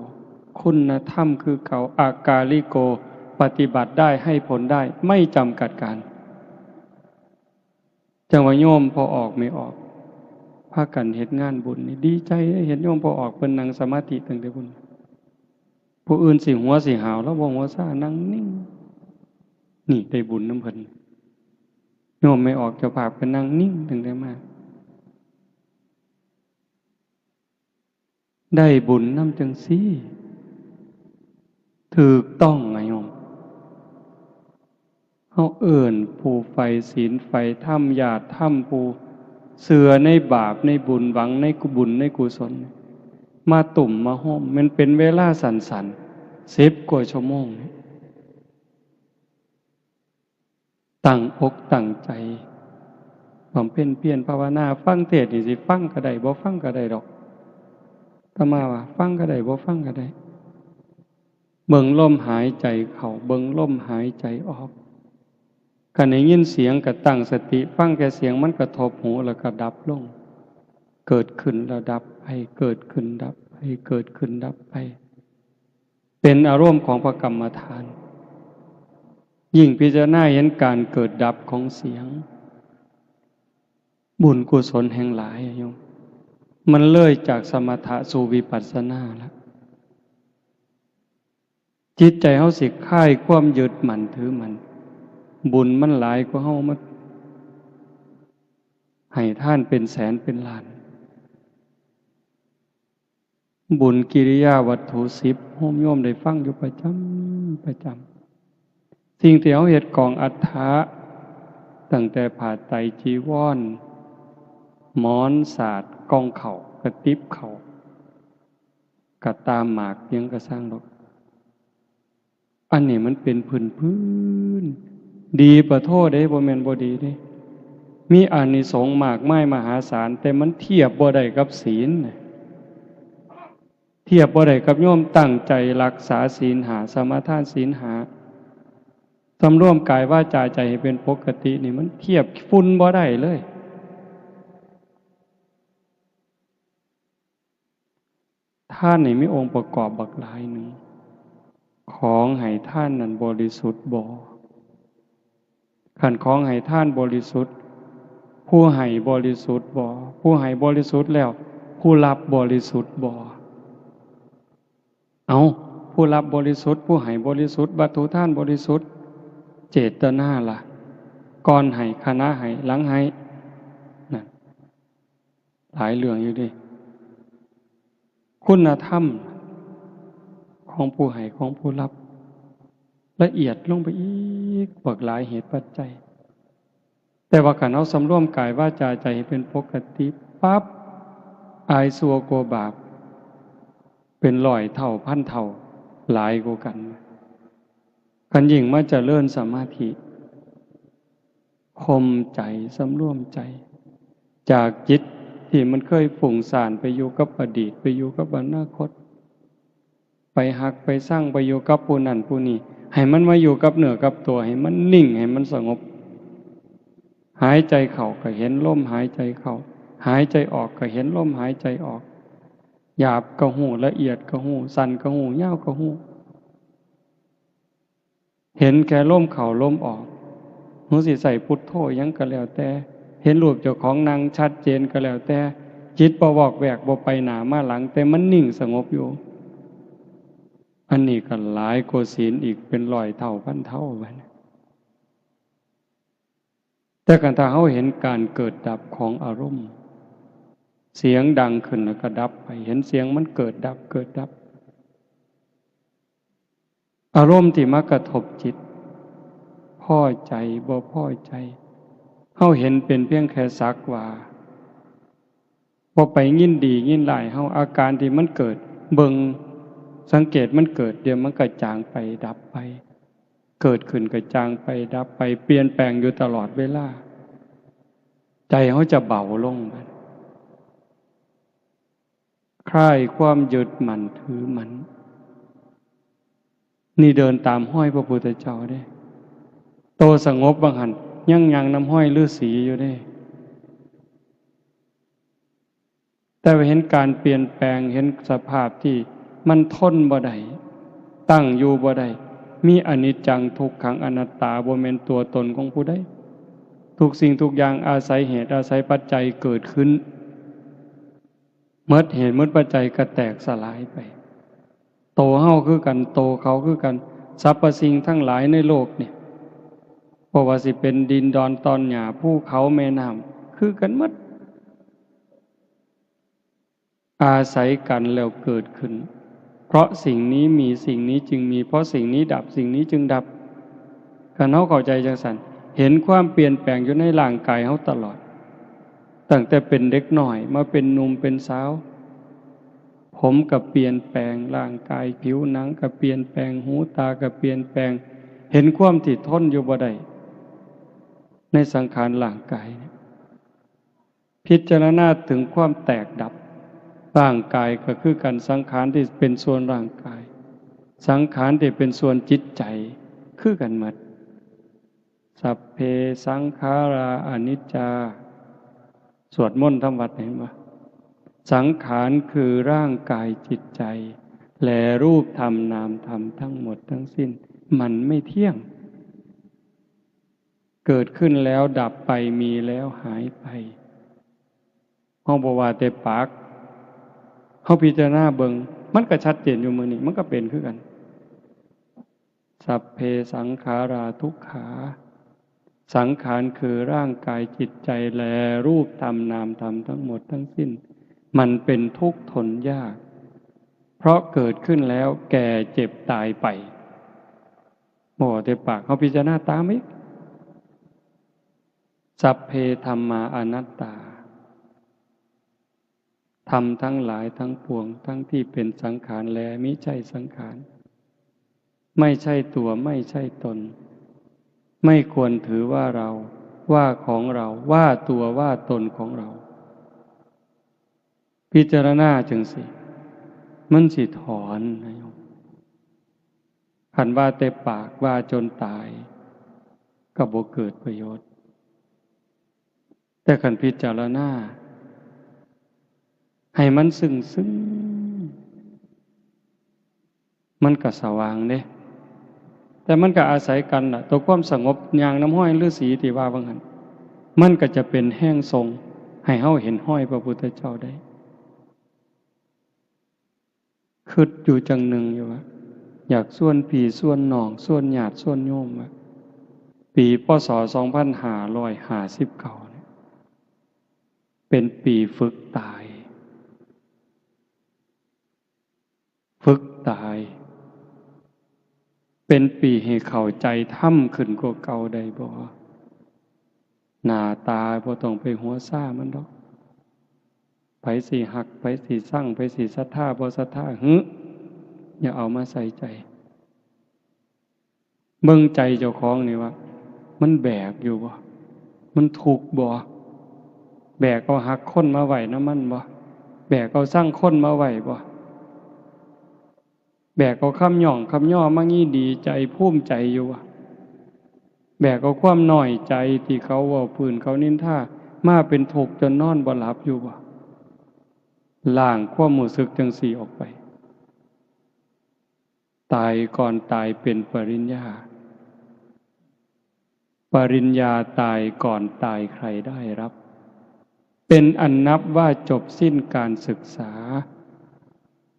คุณธรรมคือเก่า อากาลิโก ปฏิบัติได้ ให้ผลได้ ไม่จำกัดกาล จั่งว่าโยมพ่อออกแม่ออก พากันเฮ็ดงานบุญนี่ ดีใจเด้ เห็นโยมพ่อออกเพิ่นนั่งสมาธิตั้งแต่พุ้น ผู้อื่นสิหัวสิหาว ลาวบ่หัวซ่า นั่งนิ่ง นี่ได้บุญนำเพิ่น โยมแม่ออกเจ้าภาพก็นั่งนิ่งตั้งแต่มา ได้บุญนำจั่งซี้ ถูกต้องอะโยม เฮาเอิ้นผู้ใฝ่ศีลใฝ่ธรรม ญาติธรรม ผู้เชื่อในบาปในบุญ หวังในกุบุญในกุศล มาตุ้มมาโฮม มันเป็นเวลาสั้นๆ สิบกว่าชั่วโมงนี่ ตั้งอกตั้งใจ บำเพ็ญเพียรภาวนา ฟังเทศน์นี่สิฟังก็ได้ บ่ฟังก็ได้ดอก อาตมาว่าฟังก็ได้ บ่ฟังก็ได้ เบิ่งลมหายใจเข้า เบิ่งลมหายใจออก คันได้ยินเสียงก็ตั้งสติฟังแค่เสียงมันกระทบหูแล้วก็ดับลง เกิดขึ้นแล้วดับไป เกิดขึ้นดับไป เกิดขึ้นดับไป เป็นอารมณ์ของพระกรรมฐาน ยิ่งพิจารณาเห็นการเกิดดับของเสียง บุญกุศลแห่งหลายอะโยม มันเลยจากสมถะสู่วิปัสสนาแล้ว จิตใจเฮาสิคลายความยึดมั่นถือมั่น บุญมันหลายกว่าเฮามาให้ทานเป็นแสนเป็นล้าน บุญกิริยาวัตถุสิบ โยมได้ฟังอยู่ประจำ ประจำ สิ่งที่เฮาเฮ็ดกองอัฐะ ตั้งแต่ผ้าไตรจีวร หมอนสาด กล่องข้าว กระติบข้าว กระต่าหมาก หยังกะซ่างดอก อันนี้มันเป็นพื้นๆ ดีปะโทเด้ บ่แม่นบ่ดีเด้ มีอานิสงส์มากมายมหาศาล แต่มันเทียบบ่ได้กับศีล เทียบบ่ได้กับโยมตั้งใจรักษาศีลห้า สมาทานศีลห้า สำรวมกายวาจาใจให้เป็นปกตินี่ มันเทียบฝุ่นบ่ได้เลย ทานนี่มีองค์ประกอบบักหลายหนึ่ง ของให้ทานนั้นบริสุทธิ์บ่ คันของให้ทานบริสุทธิ์ ผู้ให้บริสุทธิ์บ่ ผู้ให้บริสุทธิ์แล้ว ผู้รับบริสุทธิ์บ่ เอา ผู้รับบริสุทธิ์ ผู้ให้บริสุทธิ์ วัตถุทานบริสุทธิ์ เจตนาล่ะ ก่อนให้ ขณะให้ หลังให้ นั่น หลายเรื่องอยู่เด้ คุณธรรมของผู้ให้ ของผู้รับ ละเอียดลงไปอีก บักหลายเหตุปัจจัย แต่ว่าคันเฮาสำรวมกายวาจาใจให้เป็นปกติปั๊บ อายชั่วกลัวบาป เป็นร้อยเท่าพันเท่า หลายกว่ากัน คันยิ่งมาเจริญสมาธิ ข่มใจ สำรวมใจ จากจิตที่มันเคยฟุ้งซ่านไปอยู่กับอดีต ไปอยู่กับอนาคต ไปฮักไปซัง ไปอยู่กับผู้นั้นผู้นี้ ให้มันมาอยู่กับเนื้อกับตัว ให้มันนิ่ง ให้มันสงบ หายใจเข้าก็เห็นลมหายใจเข้า หายใจออกก็เห็นลมหายใจออก หยาบก็ฮู้ ละเอียดก็ฮู้ สั้นก็ฮู้ ยาวก็ฮู้ เห็นแค่ลมเข้าลมออก หรือสิใส่พุทโธหยังก็แล้วแต่ เห็นรูปเจ้าของนั่งชัดเจนก็แล้วแต่ จิตบ่วอกแวก บ่ไปหน้ามาหลัง แต่มันนิ่งสงบอยู่ อันนี้ก็หลายกว่าศีลอีกเป็นร้อยเท่าพันเท่าบัดนี้ แต่คันถ้าเฮาเห็นการเกิดดับของอารมณ์ เสียงดังขึ้นแล้วก็ดับไป เห็นเสียงมันเกิดดับ เกิดดับ อารมณ์ที่มากระทบจิต พอใจ บ่พอใจ เฮาเห็นเป็นเพียงแค่สักว่า บ่ไปยินดียินร้าย เฮา อาการที่มันเกิด เบิ่ง สังเกตมันเกิด เดี๋ยวมันก็จางไป ดับไป เกิดขึ้นก็จางไป ดับไป เปลี่ยนแปลงอยู่ตลอดเวลา ใจเฮาจะเบาลง คลายความยึดมั่นถือมั่น นี่เดินตามฮอยพระพุทธเจ้าเด้ โตสงบบ่าหั่น ยังย่างนำฮอยฤาษีอยู่เด้ แต่ว่าเห็นการเปลี่ยนแปลง เห็นสภาพที่มันทนบ่ได้ ตั้งอยู่บ่ได้ มีอนิจจัง ทุกขัง อนัตตา บ่แม่นตัวตนของผู้ใด ทุกสิ่งทุกอย่างอาศัยเหตุอาศัยปัจจัยเกิดขึ้น หมดเหตุหมดปัจจัยก็แตกสลายไป โตเฮาคือกัน โตเขาคือกัน สรรพสิ่งทั้งหลายในโลกนี่ บ่ว่าสิเป็นดินดอนตอนหญ้า ภูเขาแม่น้ำ คือกันหมด อาศัยกันแล้วเกิดขึ้น เพราะสิ่งนี้มี สิ่งนี้จึงมี เพราะสิ่งนี้ดับ สิ่งนี้จึงดับ คันเฮาเข้าใจจังซั่น เห็นความเปลี่ยนแปลงอยู่ในร่างกายเฮาตลอด ตั้งแต่เป็นเด็กน้อยมาเป็นหนุ่มเป็นสาว ผมก็เปลี่ยนแปลง ร่างกายผิวหนังก็เปลี่ยนแปลง หูตาก็เปลี่ยนแปลง เห็นความที่ทนอยู่บ่ได้ ในสังขารร่างกายเนี่ย พิจารณาถึงความแตกดับ ร่างกายก็คือกัน สังขารที่เป็นส่วนร่างกาย สังขารที่เป็นส่วนจิตใจ คือกันหมด สัพเพสังขาราอนิจจา สวดมนต์ทำวัดเห็นบ่ สังขารคือร่างกายจิตใจ และรูปธรรมนามธรรมทั้งหมดทั้งสิ้น มันไม่เที่ยง เกิดขึ้นแล้วดับไป มีแล้วหายไป เฮาบ่ว่าแต่ปาก เฮาพิจารณาเบิ่ง มันก็ชัดเจนอยู่มื้อนี้ มันก็เป็นคือกัน สัพเพสังขาราทุกขา สังขารคือร่างกายจิตใจ และรูปธรรมนามธรรมทั้งหมดทั้งสิ้น มันเป็นทุกข์ทนยาก เพราะเกิดขึ้นแล้วแก่เจ็บตายไป บ่แต่ปาก เฮาพิจารณาตามอีก สัพเพธัมมาอนัตตา ธรรมทั้งหลายทั้งปวง ทั้งที่เป็นสังขารและมิใช่สังขาร ไม่ใช่ตัว ไม่ใช่ตน ไม่ควรถือว่าเรา ว่าของเรา ว่าตัวว่าตนของเรา พิจารณาจั่งซี้ มันสิถอนนะโยม คันว่าแต่ปากว่าจนตาย ก็บ่เกิดประโยชน์ แต่คันพิจารณา ให้มันซึ้งๆ มันก็สว่างเด้ แต่มันก็อาศัยกันน่ะ ตัวความสงบย่างนำฮอยฤาษีที่ว่าว่าหั่น มันก็จะเป็นแฮงส่งให้เฮาเห็นฮอยพระพุทธเจ้าได้ คิดอยู่จั่งหนึ่งอยู่ว่า อยากชวนพี่ชวนน้อง ชวนญาติชวนโยมว่า ปี พ.ศ. สองพันห้าร้อยห้าสิบเก้าเนี่ย เป็นปีฝึกตาย ฝึกตาย เป็นปีให้เข้าใจธรรมขึ้นกว่าเก่าได้บ่ หน้าตาบ่ต้องไปหัวซ่ามันดอก ไผสิฮัก ไผสิซัง ไผสิศรัทธา บ่ศรัทธา หึ อย่าเอามาใส่ใจ เบิ่งใจเจ้าของนี่ว่า มันแบกอยู่บ่ มันทุกข์บ่ แบกเอาฮักคนมาไว้นำมันบ่ แบกเอาซังคนมาไว้บ่ แบกเอาคำย่องคำย่อมางี้ดีใจภูมิใจอยู่บ่ แบกเอาความน้อยใจที่เขาเว้าพื้นเขานินทา มาเป็นทุกข์จนนอนบ่หลับอยู่บ่ ล้างความรู้สึกจั่งซี้ออกไป ตายก่อนตายเป็นปริญญา ปริญญาตายก่อนตายใครได้รับ เป็นอันนับว่าจบสิ้นการศึกษา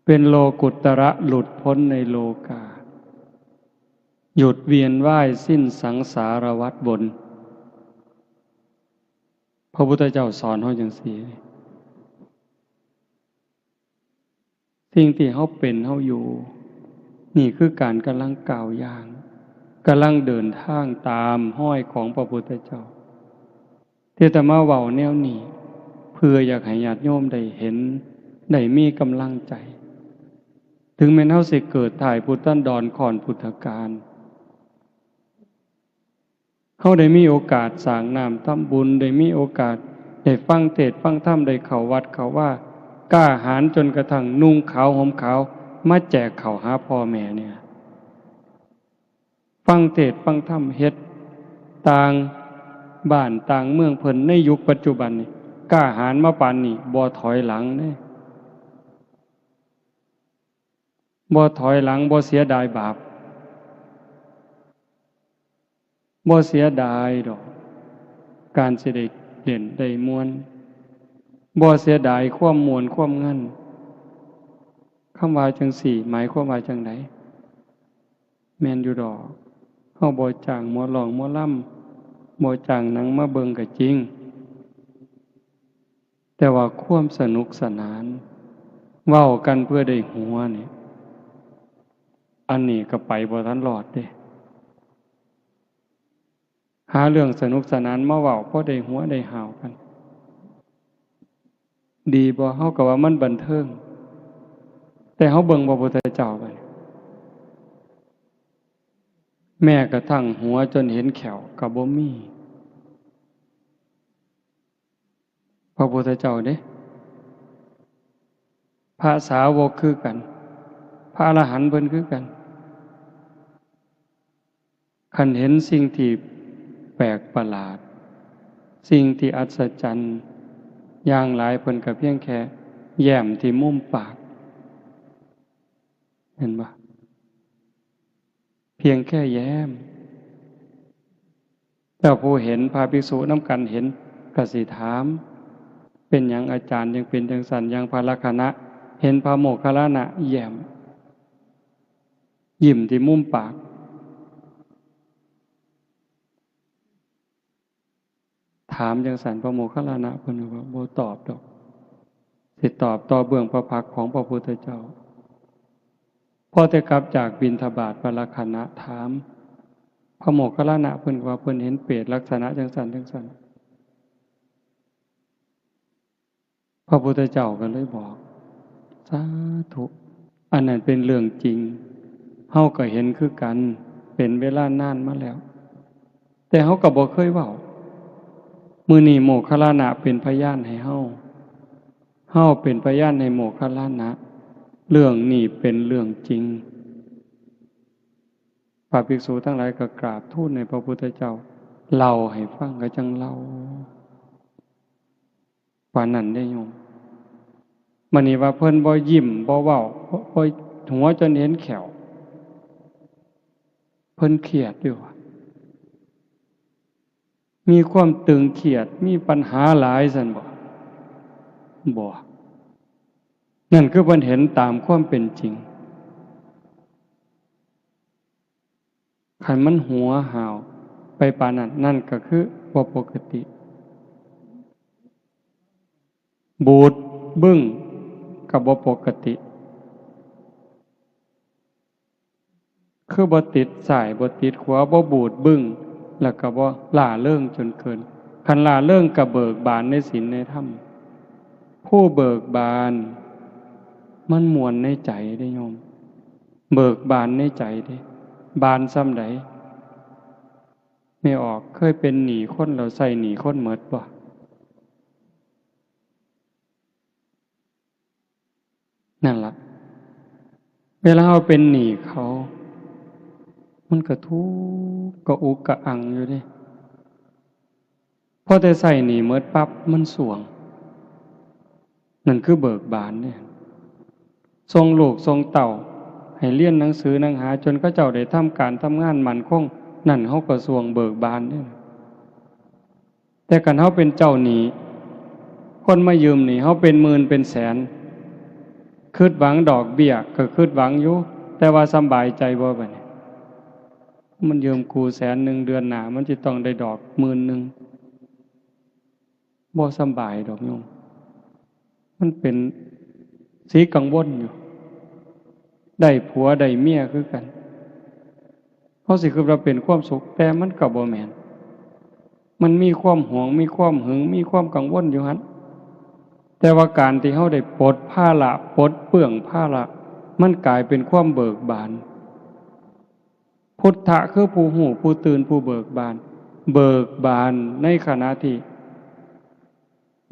เป็นโลกุตระหลุดพ้นในโลกา หยุดเวียนว่ายสิ้นสังสารวัฏวน พระพุทธเจ้าสอนเฮาจั่งซี้ สิ่งที่เฮาเป็นเฮาอยู่ นี่คือการกำลังก้าวย่าง กำลังเดินทางตามฮอยของพระพุทธเจ้า ที่อาตมาเว้าแนวนี้ เพื่ออยากให้ญาติโยมได้เห็น ได้มีกำลังใจ ถึงแม้นเฮาสิเกิดท้ายพุทธันดรก่อนพุทธกาล เฮาได้มีโอกาสสร้างน้ำทำบุญ ได้มีโอกาสได้ฟังเทศน์ฟังธรรม ได้เข้าวัดเข้าวา กล้าหาญจนกระทั่งนุ่งขาวห่มขาว มาแจกข้าวหาพ่อแม่เนี่ย ฟังเทศน์ฟังธรรม เฮ็ดต่างบ้านต่างเมืองเพิ่นในยุคปัจจุบันนี่ กล้าหาญมาปานนี้ บ่ถอยหลังเด้ บ่ถอยหลัง บ่เสียดายบาป บ่เสียดายดอก การสิได้เล่นได้ม่วน บ่เสียดายความม่วนความงัน คำว่าจั่งซี้ หมายความว่าจั่งใด แม่นอยู่ดอก เฮาบ่จ้างหมอร้องหมอลำ บ่จ้างหนังมาเบิ่งก็จริง แต่ว่าความสนุกสนาน เว้ากันเพื่อได้หัวนี่ อันนี้ก็ไปบ่ทันรอดเด้ หาเรื่องสนุกสนานมาเว้า พอได้หัวได้หาวกัน ดีบ่ เฮาก็ว่ามันบันเทิง แต่เฮาเบิ่งพระพุทธเจ้าบัดนี้ แม้กระทั่งหัวจนเห็นแข้วก็บ่มี พระพุทธเจ้าเด้ พระสาวกคือกัน พระอรหันต์เพิ่นคือกัน คันเห็นสิ่งที่แปลกประหลาด สิ่งที่อัศจรรย์อย่างหลาย เพิ่นก็เพียงแค่แย้มที่มุมปาก เห็นบ่ เพียงแค่แย้ม แต่ผู้เห็น พระภิกษุนำกันเห็น ก็สิถาม เป็นหยังอาจารย์ยังเป็นจั่งซั้น อย่างพระลักขณะ เห็นพระโมคคัลลานะแย้ม ยิ้มที่มุมปาก ถามจั่งซั้น พระโมคคัลลานะเพิ่นว่าบ่ตอบดอก สิตอบต่อเบื้องพระพักตร์ของพระพุทธเจ้า พอแต่กลับจากบิณฑบาต พระลักขณะถาม พระโมคคัลลานะเพิ่นว่าเพิ่นเห็นเปรตลักษณะจั่งซั้นจั่งซั้น พระพุทธเจ้าก็เลยบอก สาธุ อันนั้นเป็นเรื่องจริง เฮาก็เห็นคือกัน เป็นเวลานานมาแล้ว แต่เฮาก็บ่เคยเว้า มื้อนี้โมคคัลลานะเป็นพยานให้เฮา เฮาเป็นพยานให้โมคคัลลานะ เรื่องนี้เป็นเรื่องจริง พระภิกษุทั้งหลายก็กราบทูลให้พระพุทธเจ้าเล่าให้ฟัง ก็จั่งเล่า ปานนั้นเด้โยม บัดนี้ว่าเพิ่นบ่ยิ้มบ่เว้า บ่ บ่หัวจนเห็นแข้ว เพิ่นเครียดอยู่ มีความตึงเครียด มีปัญหาหลายซั่นบ่ บ่ นั่นคือเพิ่นเห็นตามความเป็นจริง คันมันหัวห้าวไปปานนั้น นั่นก็คือบ่ปกติ บูดบึ้งก็บ่ปกติ คือบ่ติดซ้ายบ่ติดขวา บ่บูดบึ้ง แล้วก็บ่หล้าเริงจนเกิน คันหล้าเริงก็เบิกบานในศีลในธรรม ผู้เบิกบานมันม่วนในใจเด้โยม เบิกบานในใจเด้ บานส่ำใด แม่ออก เคยเป็นหนี้คนแล้วใช้หนี้คนหมดบ่ นั่นล่ะ เวลาเฮาเป็นหนี้เขา มันก็ทุกข์กระอุกกระอังอยู่เด้ พอแต่ใช้หนี้หมดปั๊บ มันส่วง นั่นคือเบิกบานเด้ ส่งลูกส่งเต้าให้เรียนหนังสือหนังหา จนเขาเจ้าได้ทำการทำงานมั่นคง นั่นเฮาก็ส่วงเบิกบานเด้ แต่คันเฮาเป็นเจ้าหนี้ คนมายืมหนี้เฮาเป็นหมื่นเป็นแสน คิดหวังดอกเบี้ยก็คิดหวังอยู่ แต่ว่าสำบายใจบ่บัดนี้ มันยืมกูแสนหนึ่ง เดือนหน้ามันสิต้องได้ดอกหมื่นหนึ่ง บ่สำบายดอกโยม มันเป็นสีกังวลอยู่ ได้ผัวได้เมียคือกัน เฮาสิคิดว่าเป็นความสุข แต่มันก็บ่แม่น มันมีความหวง มีความหึง มีความกังวลอยู่หั่น แต่ว่าการที่เฮาได้ปลดภาระ ปลดเปลื้องภาระ มันกลายเป็นความเบิกบาน พุทธะคือผู้ฮู้ ผู้ตื่น ผู้เบิกบาน เบิกบานในขณะที่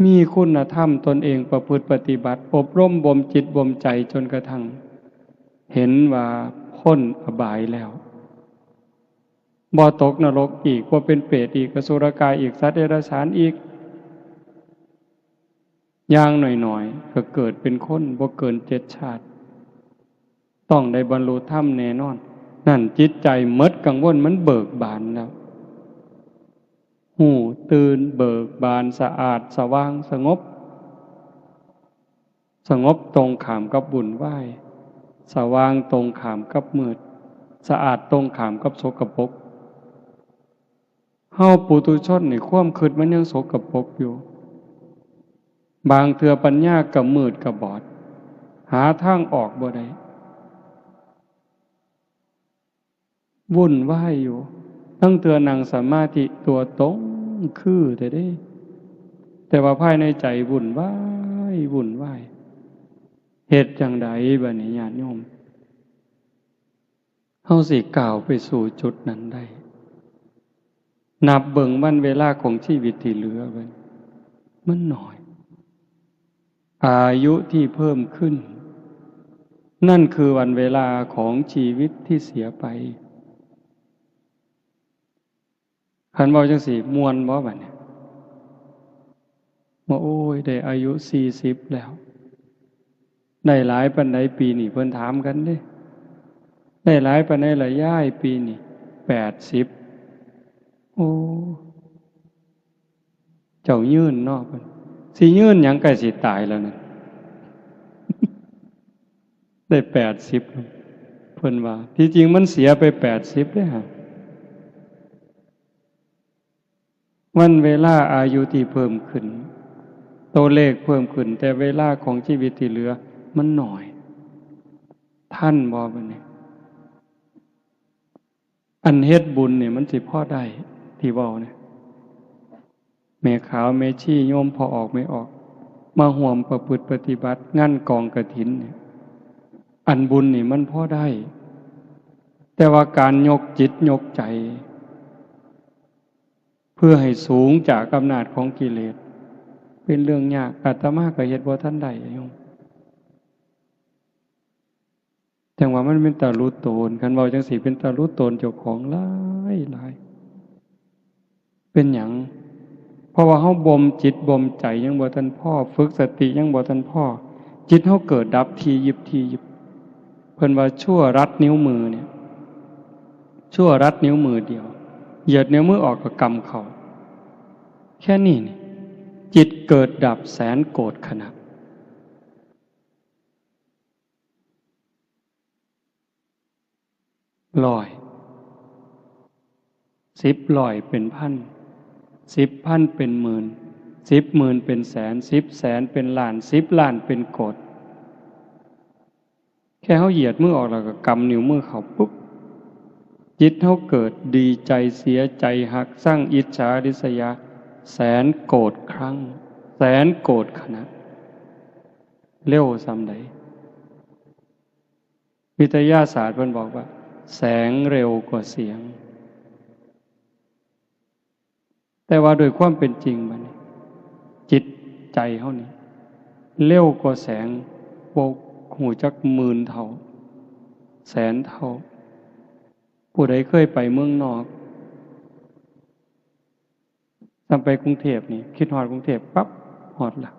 มีคุณธรรมตนเองประพฤติปฏิบัติ อบรมบ่มจิตบ่มใจจนกระทั่งเห็นว่าพ้นอบายแล้ว บ่ตกนรกอีก บ่เป็นเปรตอีก อสุรกายอีก สัตว์เดรัจฉานอีก อย่างน้อยๆ ก็เกิดเป็นคนบ่เกินเจ็ดชาติ ต้องได้บรรลุธรรมแน่นอน นั่นจิตใจหมดกังวล มันเบิกบานแล้ว ฮู้ตื่นเบิกบาน สะอาดสว่างสงบ สงบตรงข้ามกับวุ่นวาย สว่างตรงข้ามกับมืด สะอาดตรงข้ามกับสกปรก เฮาปุถุชนนี่ความคิดมันยังสกปรกอยู่ บางเทื่อปัญญาก็มืดก็บอด หาทางออกบ่ได้ วุ่นวายอยู่ ลางเทื่อนั่งสมาธิตัวตรงคือแท้เด้ แต่ว่าภายในใจวุ่นวาย วุ่นวาย เฮ็ดจั่งใดบัดนี้ญาติโยม เฮาสิก้าวไปสู่จุดนั้นได้ นับเบิ่งวันเวลาของชีวิตที่เหลือไว้ มันน้อย อายุที่เพิ่มขึ้น นั่นคือวันเวลาของชีวิตที่เสียไป คันเว้าจั่งซี้ ม่วนบ่บัดนี้ ว่า โอ้ย ได้อายุสี่สิบแล้ว ได้หลายปานใดปีนี้ เพิ่นถามกันเด้ ได้หลายปานใดล่ะยาย ปีนี้ แปดสิบ โอ้ เจ้ายืนเนาะ เพิ่น สิยืนหยัง ใกล้สิตายแล้วนั่น ได้แปดสิบ เพิ่นว่า ที่จริงมันเสียไปแปดสิบเด้ฮะ วันเวลาอายุที่เพิ่มขึ้น ตัวเลขเพิ่มขึ้น แต่เวลาของชีวิตที่เหลือมันน้อย ทันบ่บัดนี้ อันเฮ็ดบุญนี่มันสิพอได้ ที่เว้าเนี่ย แม่ขาวแม่ชีโยมพ่อออกแม่ออก มาร่วมประพฤติปฏิบัติงานกองกฐินเนี่ย อันบุญนี่มันพอได้ แต่ว่าการยกจิตยกใจ เพื่อให้สูงจากอำนาจของกิเลส เป็นเรื่องยาก อาตมาก็เฮ็ดบ่ทันได้โยม จั่งว่ามันเป็นตาหลุดโตน คันเว้าจั่งซี้เป็นตาหลุดโตนเจ้าของหลายหลาย เป็นหยัง เพราะว่าเฮาบ่มจิตบ่มใจยังบ่ทันพอ ฝึกสติยังบ่ทันพอ จิตเฮาเกิดดับถี่ยิบถี่ยิบ เพิ่นว่าชั่วรัดนิ้วมือเนี่ย ชั่วรัดนิ้วมือเดียว เหยียดนิ้วมือออกก็กำเข้า แค่นี้นี่ จิตเกิดดับแสนโกฏขณะ ร้อย สิบร้อยเป็นพัน สิบพันเป็นหมื่น สิบหมื่นเป็นแสน สิบแสนเป็นล้าน สิบล้านเป็นโกฏ แค่เฮาเหยียดมือออกแล้วก็กำนิ้วมือเข้าปุ๊บ จิตเฮาเกิดดีใจ เสียใจ ฮัก ซัง อิจฉา ริษยา แสนโกฏครั้ง แสนโกฏขณะ เร็วส่ำใด วิทยาศาสตร์เพิ่นบอกว่า แสงเร็วกว่าเสียง แต่ว่าโดยความเป็นจริงบัดนี้ จิตใจเฮานี่ เร็วกว่าแสง บ่ฮู้จักหมื่นเท่า แสนเท่า ผู้ใดเคยไปเมืองนอก ส่ำไปกรุงเทพฯนี่ คิดฮอดกรุงเทพฯปั๊บ ฮอดละ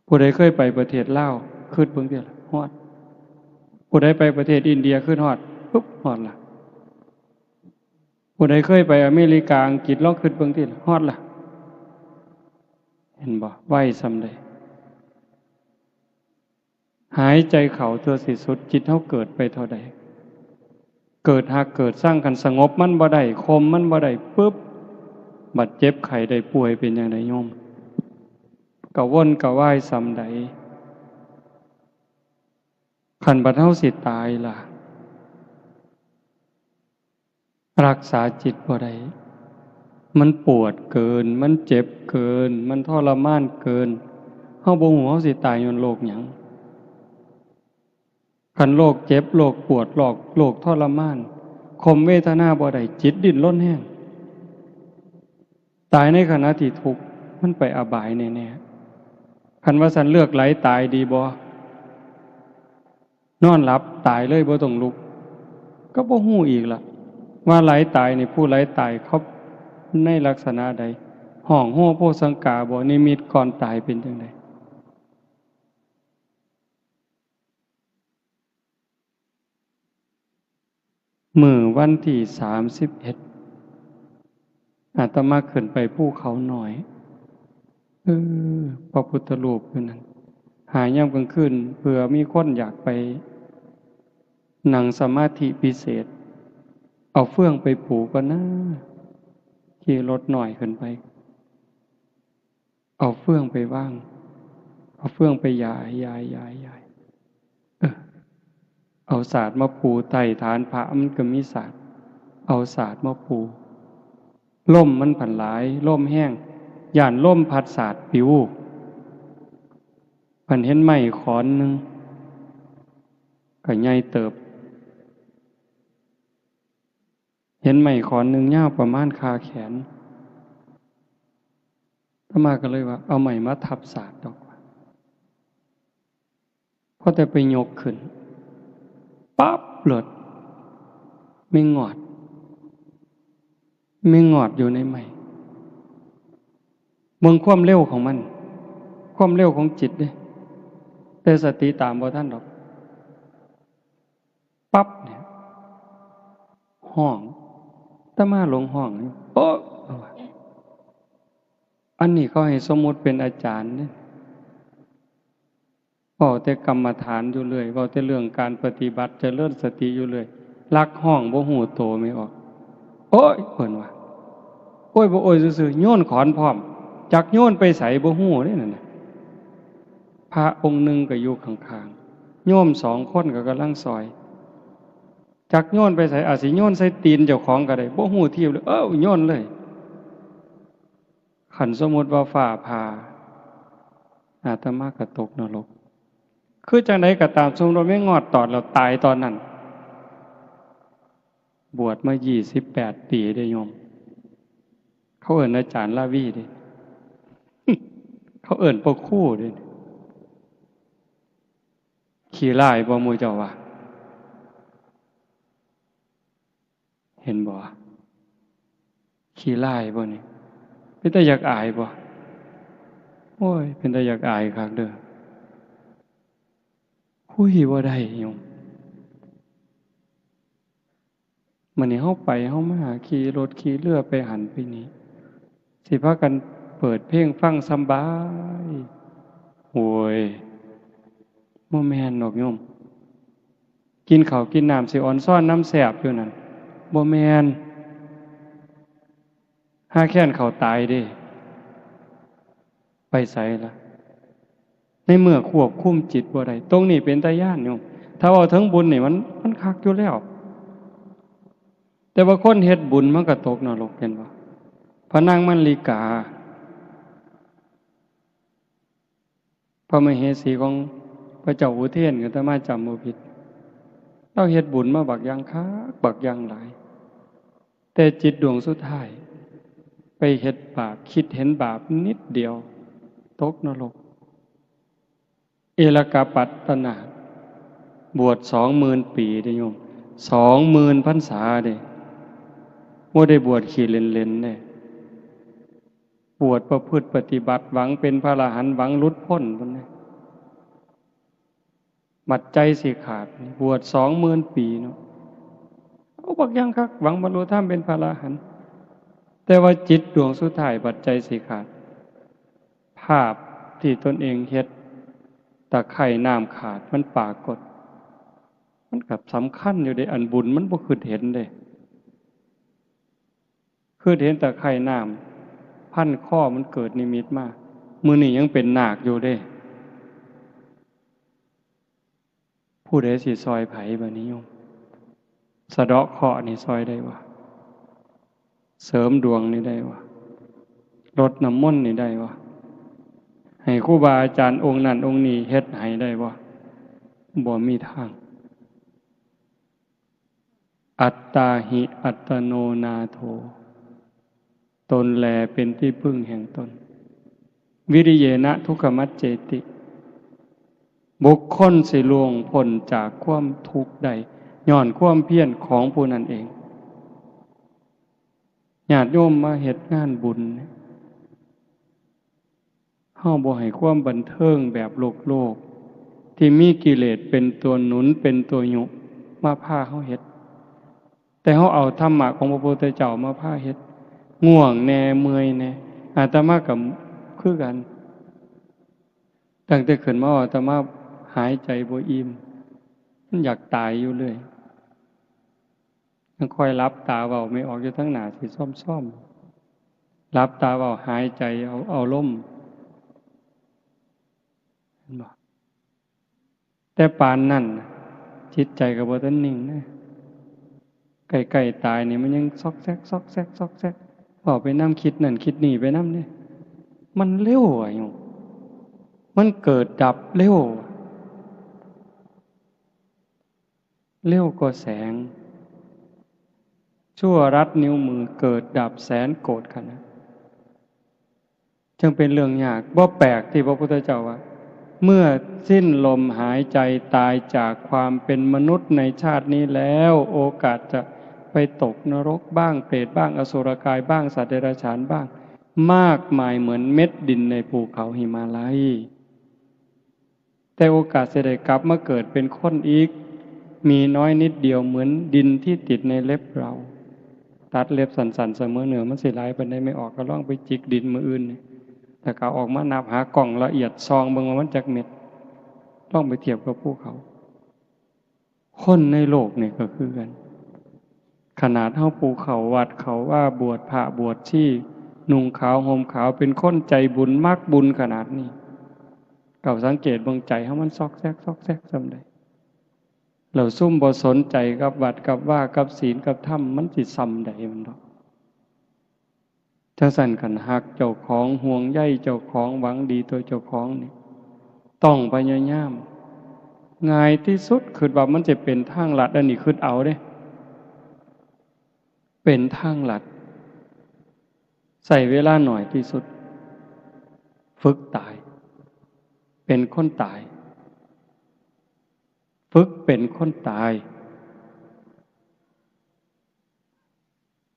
ผู้ใดเคยไปประเทศลาว คิดเบิ่งติล่ะ ฮอด ผู้ใดไปประเทศอินเดีย คิดฮอด ปุ๊บ ฮอดละ ผู้ใดเคยไปอเมริกา อังกฤษ ลองคิดเบิ่งติล่ะ ฮอดละ เห็นบ่ ไวส่ำใด หายใจเข้าเทื่อสิสุด จิตเฮาเกิดไปเท่าใด เกิดฮักเกิดซัง คันสงบมันบ่ได้ ข่มมันบ่ได้ปุ๊บ บัดเจ็บไข้ได้ป่วยเป็นจั่งใดโยม กระวนกระวายส่ำใด คันบัดเฮาสิตายล่ะ รักษาจิตบ่ได้ มันปวดเกิน มันเจ็บเกิน มันทรมานเกิน เฮาบ่ฮู้เฮาสิตายย้อนโรคหยัง คันโรคเจ็บ โรคปวด โรค โรคทรมาน ข่มเวทนาบ่ได้ จิตดิ้นรนแฮง ตายในขณะที่ทุกข์ มันไปอบายแน่ๆ คันว่าซั้นเลือกไหลตายดีบ่ นอนหลับตายเลยบ่ต้องลุก ก็บ่ฮู้อีกล่ะ ว่าไหลตายนี่ ผู้ไหลตายเขาในลักษณะใด ฮ้องโฮโพสังกาบ่ นิมิตก่อนตายเป็นจั่งใด มื้อวันที่สามสิบเอ็ด อาตมาขึ้นไปภูเขาน้อย เออ พระพุทธรูปอยู่นั่น หายามกลางคืน เผื่อมีคนอยากไปนั่งสมาธิพิเศษ เอาเฟืองไปปูก่อนนะ ขี่รถน้อยขึ้นไป เอาเฟืองไปวาง เอาเฟืองไปหย่าย หย่าย หย่าย หย่าย เออ เอาสาดมาปูใต้ฐานพระ มันก็มีสาด เอาสาดมาปู ลมมันผันหลาย ลมแฮง ย้านลมพัดสาดปิว ผันเห็นไม้ขอนหนึ่ง ก็ใหญ่เติบ เห็นไม้ขอนหนึ่งยาวประมาณคาแขน อาตมาก็เลยว่า เอาไม้มาทับสาดดอกว่า พอแต่ไปยกขึ้น ปั๊บ โลด แมงงอด แมงงอดอยู่ในไม้ เบิ่งความเร็วของมัน ความเร็วของจิตเด้ แต่สติตามบ่ทันดอก ปั๊บเนี่ย ฮ้อง อาตมาหลงฮ้องอยู่ โอ๊ะ อันนี้เขาให้สมมุติเป็นอาจารย์เนี่ย เว้าแต่กรรมฐานอยู่เรื่อย เว้าแต่เรื่องการปฏิบัติเจริญสติอยู่เรื่อย ลักฮ้องบ่ฮู้โตแม่ออก โอ๊ย เพิ่นว่า โอ๊ย บ่โอ๊ยซื่อๆ โยนขอนพร้อม จักโยนไปไสบ่ฮู้เด้นั่นน่ะ พระองค์หนึ่งก็อยู่ข้างๆ โยมสองคนก็กำลังซอย จักโยนไปไส อาจสิโยนใส่ตีนเจ้าของก็ได้ บ่ฮู้ทีเลย เอ้า โยนเลย คันสมมุติว่าฟ้าผ่า อาตมาก็ตกนรก คือจั่งใดก็ตาม สมมุติว่าแมงงอดตอดแล้วตายตอนนั้น บวชมายี่สิบแปดปีเด้โยม เขาเอิ้นอาจารย์ลาวีเด้ เขาเอิ้นพ่อครูเด้ ขี้ร้ายบ่หมู่เจ้าว่า เห็นบ่ ขี้ร้ายบ่นี่ เป็นตาอยากอายบ่ โอ้ย เป็นตาอยากอายคักเด้อ คุยบ่ได้โยม มื้อนี้เฮาไปเฮามา ขี่รถขี่เรือไปหั้นไปนี่ สิพากันเปิดเพลงฟังสำบาย โอ้ย บ่แม่นดอกโยม กินข้าวกินน้ำสิออนซอนนำแซ่บอยู่นั่น บ่แม่น ห่าแค้นข้าวตายเด้ ไปไสล่ะ ในเมื่อควบคุมจิตบ่ได้ ตรงนี้เป็นตาย้านโยม ถ้าเว้าถึงบุญนี่มัน มันคักอยู่แล้ว แต่ว่าคนเฮ็ดบุญมันก็ตกนรก เห็นบ่ พระนางมัลลิกา พระมเหสีของพระเจ้าอุเทน อาตมาจำบ่ผิด ลาวเฮ็ดบุญมาบักอย่างคัก บักอย่างหลาย แต่จิตดวงสุดท้าย ไปเฮ็ดบาป คิดเห็นบาปนิดเดียว ตกนรก เอลกปัตตนาถ บวชสองหมื่นปีเด้โยม สองหมื่นพรรษาเด้ บ่ได้บวชขี้เล่นๆเด้ บวชประพฤติปฏิบัติ หวังเป็นพระอรหันต์ หวังหลุดพ้นพุ้นเด้ บัดใจสิขาด บวชสองหมื่นปีเนาะ เอาบักอย่างคัก หวังบรรลุธรรมเป็นพระอรหันต์ แต่ว่าจิตดวงสุดท้ายบัดใจสิขาด ภาพที่ตนเองเฮ็ด ตะไคร่น้ำขาดมันปรากฏ มันก็สำคัญอยู่เด้ อันบุญมันบ่คิดเห็นเด้ คิดเห็นตะไคร่น้ำพันคอมันเกิดนิมิตมา มื้อนี้ยังเป็นนาคอยู่เด้ ผู้ใดสิซอยไผบัดนี้โยม สะเดาะเคราะห์นี่ซอยได้บ่ เสริมดวงนี่ได้บ่ รดน้ำมนต์นี่ได้บ่ ให้ครูบาอาจารย์องค์นั้นองค์นี้เฮ็ดให้ได้บ่ บ่มีทาง อัตตาหิอัตโนนาโถ ตนแลเป็นที่พึ่งแห่งตน วิริเยนะทุกขมัจเจติ บุคคลสิล่วงพ้นจากความทุกข์ได้ ย้อนความเพียรของผู้นั้นเอง ญาติโยมมาเฮ็ดงานบุญเนี่ย เฮาบ่ให้ความบันเทิงแบบโลกๆ ที่มีกิเลสเป็นตัวหนุน เป็นตัวยุ มาพาเฮาเฮ็ด แต่เฮาเอาธรรมะของพระพุทธเจ้ามาพาเฮ็ด ง่วงแน่ เมื่อยแน่ อาตมาก็คือกัน ตั้งแต่ขึ้นมาอาตมาหายใจบ่อิ่ม มันอยากตายอยู่เรื่อย ยังคอยหลับตาเว้าไม่ออกอยู่ทั้งหน้าสิซ่อมๆ หลับตาเว้าหายใจเอา เอาลม เห็นบ่ แต่ปานนั้นน่ะ จิตใจก็บ่ทันนิ่งนะ ใกล้ๆตายนี่มันยังซอกแซก ซอกแซก ซอกแซก เว้าไปนำ คิดนั่นคิดนี่ไปนำเด้ มันเร็วอะโยม มันเกิดดับเร็ว เร็วกว่าแสง ชั่วรัดนิ้วมือเกิดดับแสนโกฏขณะ จึงเป็นเรื่องยาก บ่แปลกที่พระพุทธเจ้าว่า เมื่อสิ้นลมหายใจตายจากความเป็นมนุษย์ในชาตินี้แล้ว โอกาสจะไปตกนรกบ้าง เปรตบ้าง อสุรกายบ้าง สัตว์เดรัจฉานบ้าง มากมายเหมือนเม็ดดินในภูเขาหิมาลัย แต่โอกาสจะได้กลับมาเกิดเป็นคนอีก มีน้อยนิดเดียวเหมือนดินที่ติดในเล็บเรา ตัดเล็บสั้นๆ เสมอเนื้อมันสิหลายปานใด ไม่ออกก็ลองไปจิกดินมื้ออื่นนี่ แล้วก็ออกมานับหากล้องละเอียดส่องเบิ่งว่ามันจักเม็ด ลองไปเทียบกับภูเขา คนในโลกนี่ก็คือกัน ขนาดเฮาผู้เข้าวัดเข้าวา บวชพระบวชชี นุ่งขาวห่มขาว เป็นคนใจบุญมักบุญขนาดนี้ ก็สังเกตเบิ่งใจเฮามันซอกแซกซอกแซกส่ำใด แล้วซุมบ่สนใจกับวัดกับวา กับศีลกับธรรม มันสิส่ำใดมันดอก จั่งซั้นคันฮักเจ้าของ ห่วงใยเจ้าของ หวังดีต่อเจ้าของนี่ ต้องพยายาม ง่ายที่สุด คิดว่ามันจะเป็นทางลัด อันนี้คิดเอาเด้ เป็นทางลัด ใช้เวลาน้อยที่สุด ฝึกตาย เป็นคนตาย ฝึกเป็นคนตาย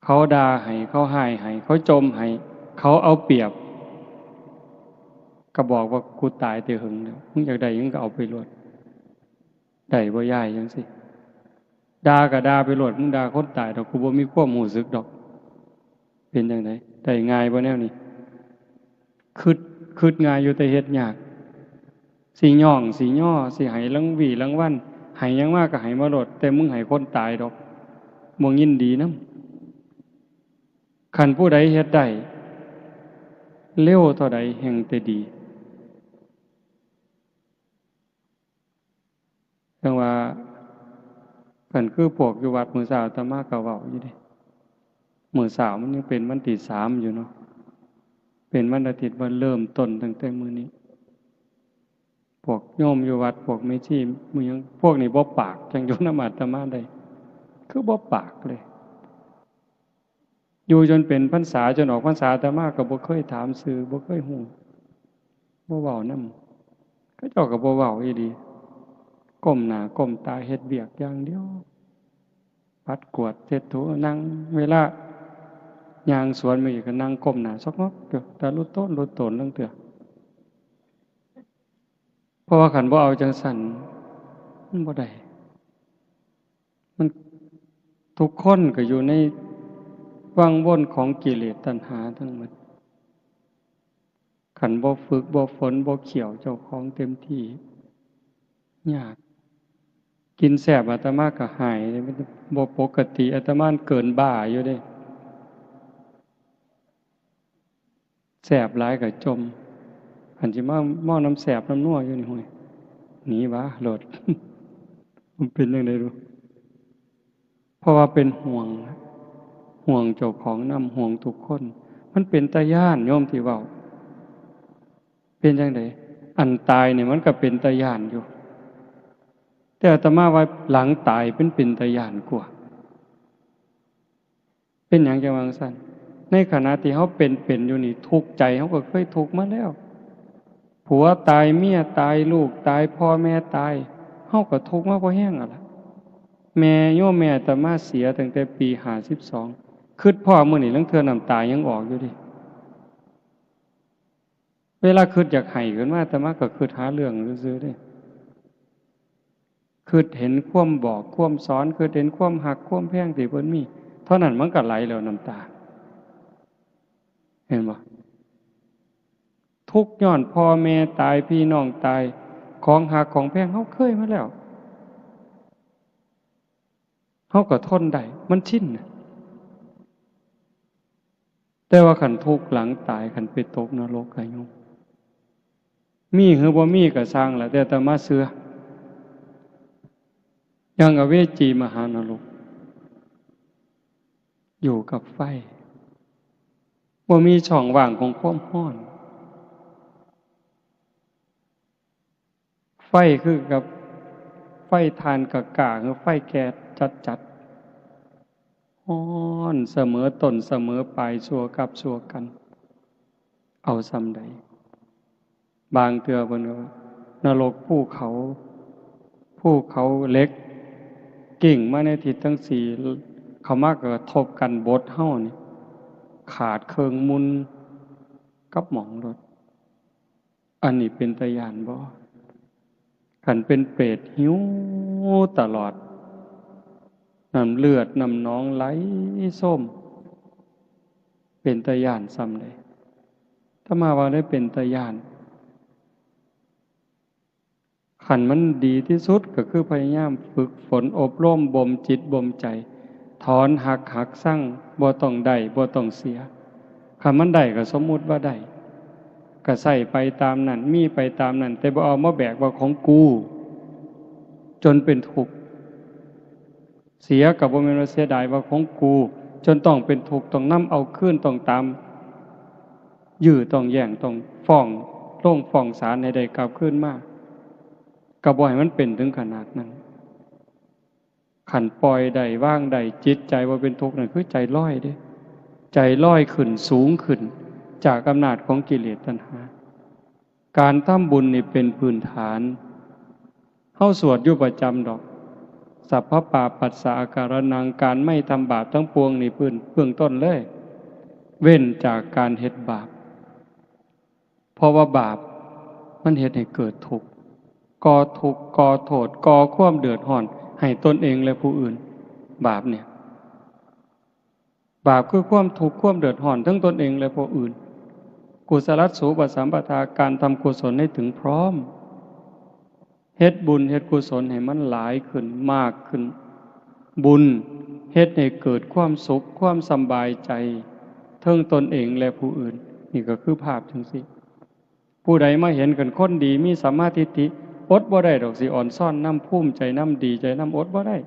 เขาด่าให้ เขาฮ้ายให้ เขาจ่มให้ เขาเอาเปรียบ ก็บอกว่า "กูตายแต่หึงแล้ว มึงอยากได้หยังก็เอาไปโลด" ได้บ่ยาย จั่งซี้ ด่าก็ด่าไปโลด มึงด่าคนตายดอก กูบ่มีความรู้สึกดอก เป็นจั่งใด ได้ง่ายบ่แนวนี้ คิด คิดง่ายอยู่แต่เฮ็ดยาก สิย้อง สิยอ สิให้รางวีรางวัล ให้หยังมาก็ให้มาโลด แต่มึงให้คนตายดอก บ่ยินดีนำ คันผู้ใดเฮ็ดได้ เร็วเท่าใดแฮ่งแต่ดี จั่งว่า คันคือพวกอยู่วัดมื้อเช้าอาตมาก็เว้าอยู่เด้ มื้อเช้ามันยังเป็นวันที่สามอยู่เนาะ เป็นวันอาทิตย์ ว่าเริ่มต้นตั้งแต่มื้อนี้ พวกโยมอยู่วัด พวกแม่ชี หมู่หยัง พวกนี้บ่ปาก จั่งอยู่นำอาตมาได้ คือบ่ปากเลย อยู่จนเป็นพรรษา จนออกพรรษา อาตมาก็บ่เคยถามชื่อ บ่เคยฮู้ บ่เว้านำ เขาเจ้าก็บ่เว้าอีหลี ก้มหน้าก้มตาเฮ็ดเวียกอย่างเดียว ปัดกวาดเช็ดถู นั่ง เวลาย่างสวนมาอีกก็นั่งก้มหน้าซอกงอกอยู่ ตาลุโตนลุโตนลางเทื่อ เพราะว่าคันบ่เอาจั่งซั้น มันบ่ได้ มัน ทุกคนก็อยู่ในวังวนของกิเลสตัณหาทั้งหมด คันบ่ฝึก บ่ฝน บ่เคี่ยวเจ้าของเต็มที่ ยาก กินแซ่บอาตมาก็ฮ้าย มันบ่ปกติ อาตมาเกินบ้าอยู่เด้ แซ่บหลายก็จ่ม คันสิมาเมานำแซ่บนำนัวอยู่นี่ ห้วย หนีวะ โลด มันเป็นจั่งใด๋บุ เพราะว่าเป็นห่วง ห่วงเจ้าของนำ ห่วงทุกคน มันเป็นตาย้าน โยมที่เว้า เป็นจั่งใด๋ อันตายนี่มันก็เป็นตาย้านอยู่ แต่อาตมาว่าหลังตายมันเป็นตาย้านกว่า เป็นหยังจั่งว่าจั่งซั้น ในขณะที่เฮาเป็นๆ อยู่นี่ ทุกข์ใจเฮาก็เคยทุกข์มาแล้ว ผัวตาย เมียตาย ลูกตาย พ่อแม่ตาย เฮาก็ทุกข์มาพอแฮงแล้วล่ะ แม่ โยมแม่อาตมาเสียตั้งแต่ปีห้าสิบสอง คิดพ้อมื้อนี้ลางเทื่อน้ำตายังออกอยู่เด้ เวลาคิดอยากไห้ขึ้นมา อาตมาก็คิดหาเรื่องซื่อๆ เด้ คิดเห็นความบอกความสอน คิดเห็นความฮักความแพงที่เพิ่นมี เท่านั้นมันก็ไหลแล้วน้ำตา เห็นบ่ ทุกข์ย้อนพ่อแม่ตาย พี่น้องตาย ของฮักของแพงเฮาเคยมาแล้ว เฮาก็ทนได้ มันชินน่ะ แต่ว่าคันทุกข์หลังตาย คันไปตกนรกอะโยม มีหรือบ่มีก็ซ่างล่ะ แต่อาตมาเชื่อ อย่างอเวจีมหานรก อยู่กับไฟ บ่มีช่องว่างของความร้อน ไฟคือกับไฟถ่านกล้าๆ หรือไฟแก๊สจัดๆ ร้อนเสมอต้นเสมอปลาย ชั่วกับชั่วกัน เอาส่ำใด บางเทื่อเพิ่นก็ว่านรกภูเขา ภูเขาเหล็ก กิ่งมาในทิศทั้งสี่ เข้ามาก็กระทบกันบดเฮานี่ ขาดเคิ่งมุนกับหม่องโลด อันนี้เป็นตาย้านบ่ คันเป็นเปรตหิวตลอด น้ำเลือดน้ำหนองไหลโซม เป็นตาย้านส่ำใด๋ อาตมาว่าได้เป็นตาย้าน คันมันดีที่สุดก็คือพยายามฝึกฝนอบรมบ่มจิตบ่มใจ ถอนฮัก หักชัง บ่ต้องได้บ่ต้องเสีย คันมันได้ก็สมมุติว่าได้ ก็ใช้ไปตามนั้น มีไปตามนั้น แต่บ่เอามาแบกว่าของกู จนเป็นทุกข์ เสียก็บ่แม่นว่าเสียดายว่าของกู จนต้องเป็นทุกข์ ต้องนำเอาคืน ต้องตามยื้อ ต้องแย่ง ต้องฟ้อง ลงฟ้องศาลให้ได้กลับคืนมา ก็บ่ให้มันเป็นถึงขนาดนั้น คันปล่อยได้ วางได้ จิตใจบ่เป็นทุกข์นั่นคือใจลอยเด้ ใจลอยขึ้นสูงขึ้น จากอำนาจของกิเลสตัณหา การทำบุญนี่เป็นพื้นฐาน เฮาสวดอยู่ประจำดอก สัพพปาปัสสะอาการนัง การไม่ทำบาปทั้งปวงนี่พื้น เบื้องต้นเลย เว้นจากการเฮ็ดบาป เพราะว่าบาปมันเฮ็ดให้เกิดทุกข์ ก่อทุกข์ ก่อโทษ ก่อความเดือดร้อนให้ตนเองและผู้อื่น บาปเนี่ย บาปคือความทุกข์ความเดือดร้อนทั้งตนเองและผู้อื่น กุศลสูปสัมปทา การทำกุศลให้ถึงพร้อม เฮ็ดบุญเฮ็ดกุศลให้มันหลายขึ้นมากขึ้น บุญเฮ็ดให้เกิดความสุขความสำบายใจเทิงตนเองและผู้อื่น นี่ก็คือภาพจังซี่ ผู้ใดมาเห็นกันคนดีมีสัมมาทิฏฐิ อดบ่ได้ดอกสิอ่อนซ้อนนำ ภูมิใจนำ ดีใจนำ อดบ่ได้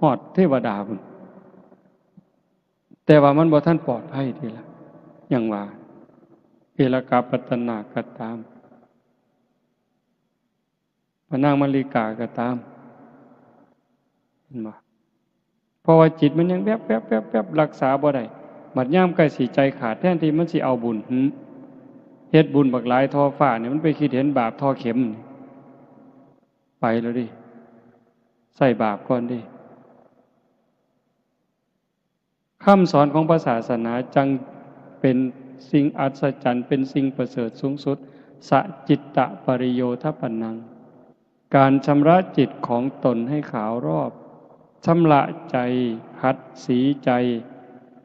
ฮอดเทวดาพุ้น แต่ว่ามันบ่ทันปลอดภัยทีละ อย่างว่า เอลกาปัตตนาก็ตาม พระนางมัลลิกาก็ตาม เห็นบ่ เพราะว่าจิตมันยังแวบๆๆๆ รักษาบ่ได้ บัดยามใกล้สิใจขาด แทนที่มันสิเอาบุญ หึ เฮ็ดบุญบักหลายท่อฟ้าเนี่ย มันไปคิดเห็นบาปท่อเข็ม ไปแล้วเด้ ใส่บาปก่อนเด้ คำสอนของพระศาสนาจั่งเป็นสิ่งอัศจรรย์ เป็นสิ่งประเสริฐสูงสุด สะจิตตะปริโยทปนัง การชำระจิตของตนให้ขาวรอบ ชำระใจ ขัดสีใจ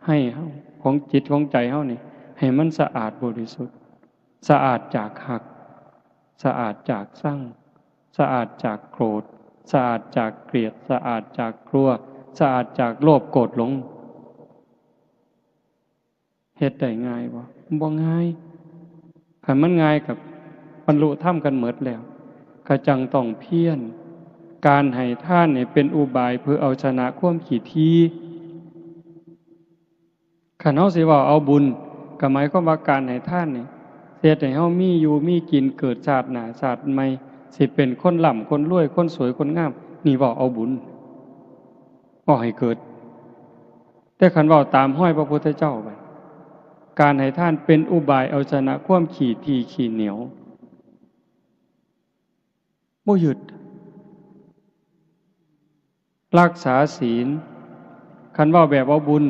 ให้เฮา ของจิตของใจเฮานี่ ให้มันสะอาดบริสุทธิ์ สะอาดจากฮัก สะอาดจากซัง สะอาดจากโกรธ สะอาดจากเกลียด สะอาดจากกลัว สะอาดจากโลภโกรธหลง เฮ็ดได้ง่ายบ่ บ่ง่าย คันมันง่ายก็บรรลุธรรมกันหมดแล้ว ก็จั่งต้องเพียร การให้ทานนี่เป็นอุบายเพื่อเอาชนะความขี้ถี่ คันเฮาสิเว้าเอาบุญ ก็หมายความว่าการให้ทานนี่ เฮ็ดให้เฮามีอยู่มีกิน เกิดชาติหน้าชาติใหม่ สิเป็นคนร่ำคนรวย คนสวยคนงาม นี่เว้าเอาบุญ เว้าให้เกิด แต่คันเว้าตามฮอยพระพุทธเจ้าบัด การให้ทานเป็นอุบายเอาชนะความขี้ถี่ขี้เหนียว บ่ยึด รักษาศีล คันเว้าแบบเอาบุญ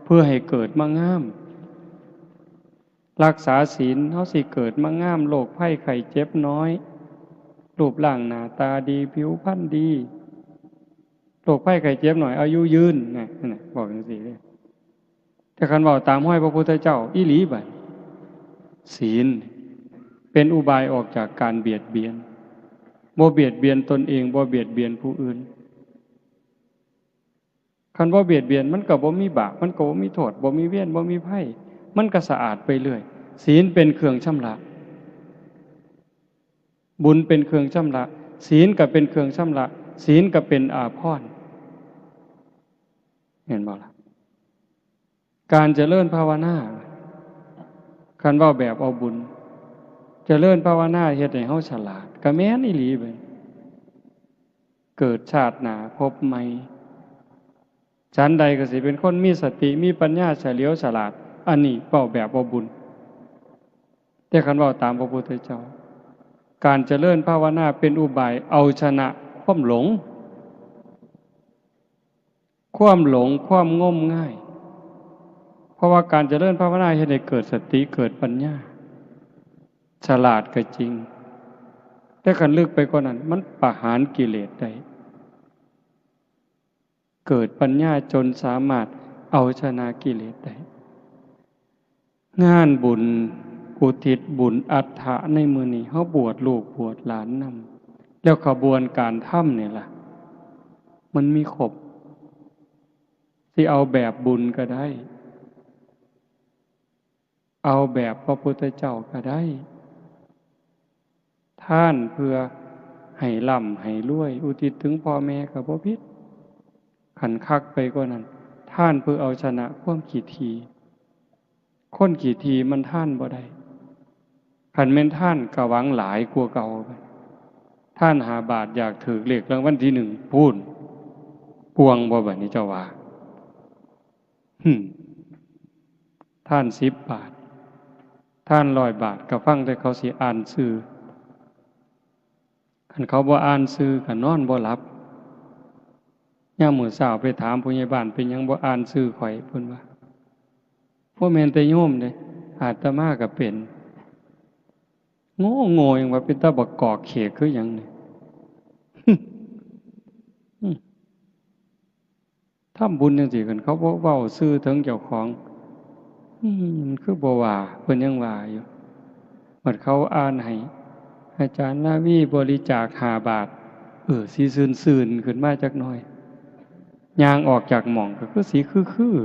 เพื่อให้เกิดมางาม รักษาศีล เฮาสิเกิดมางาม โรคภัยไข้เจ็บน้อย รูปร่างหน้าตาดี ผิวพรรณดี โรคภัยไข้เจ็บน้อย อายุยืน นะ นั่นน่ะ บอกจั่งซี้เด้ แต่คันเว้าตามฮอยพระพุทธเจ้าอีหลีบัด ศีลเป็นอุบายออกจากการเบียดเบียน บ่เบียดเบียนตนเอง บ่เบียดเบียนผู้อื่น คันบ่เบียดเบียนมันก็บ่มีบาป มันก็บ่มีโทษ บ่มีเวร บ่มีภัย มันก็สะอาดไปเรื่อย ศีลเป็นเครื่องชำระ บุญเป็นเครื่องชำระ ศีลก็เป็นเครื่องชำระ ศีลก็เป็นอาภรณ์ เห็นบ่ล่ะ การเจริญภาวนา คันเว้าแบบเอาบุญ เจริญภาวนาเฮ็ดให้เฮาฉลาด ก็แม่นอีหลีเบิ่ง เกิดชาติหน้าพบใหม่ ฉันใดก็สิเป็นคนมีสติ มีปัญญาเฉลียวฉลาด อันนี้เว้าแบบเอาบุญ แต่คันเว้าตามพระพุทธเจ้า การเจริญภาวนาเป็นอุบายเอาชนะความหลง ความหลง ความงมงาย เพราะว่าการเจริญภาวนาเฮ็ดให้เกิดสติ เกิดปัญญา ฉลาดก็จริง แต่คันลึกไปกว่านั้น มันประหารกิเลสได้ เกิดปัญญาจนสามารถเอาชนะกิเลสได้ งานบุญอุทิศบุญอัฐะในมื้อนี้ เฮาบวชลูกบวชหลานนำ แล้วขบวนการทำนี่ล่ะ มันมีครบ สิเอาแบบบุญก็ได้ เอาแบบพระพุทธเจ้าก็ได้ ทานเพื่อให้ร่ำให้รวย อุทิศถึงพ่อแม่ก็บ่ผิด คันคักไปกว่านั้น ทานเพื่อเอาชนะความขี้ถี่ คนขี้ถี่มันทานบ่ได้ คันแม่นทานก็หวังหลายกว่าเก่า ทานห้าบาทอยากถืกเลขรางวัลที่หนึ่งพู้น ป่วงบ่บัดนี้เจ้าว่า หึ ทานสิบบาท ทานร้อยบาท ก็ฟังแต่เขาสิอ่านชื่อ คันเขาบ่อ่านชื่อก็นอนบ่หลับ ยามมื้อเช้าไปถามผู้ใหญ่บ้าน "เป็นหยังบ่อ่านชื่อข้อย" เพิ่นว่า "บ่แม่นแต่โยมเด้ อาตมาก็เป็น" โง่โง่ยังว่าเป็นตาบักกอกเขกคือหยังนี่ ทำบุญจังซี่ คันเขาบ่เว้าชื่อถึงเจ้าของ อืม คือบ่ว่า เพิ่นยังว่าอยู่ บัดเขาอ่านให้ อาจารย์ลาวีบริจาคห้าบาท เออ สิซื่นๆ ขึ้นมาจักหน่อย ย่างออกจากหม่องก็คือสิคือ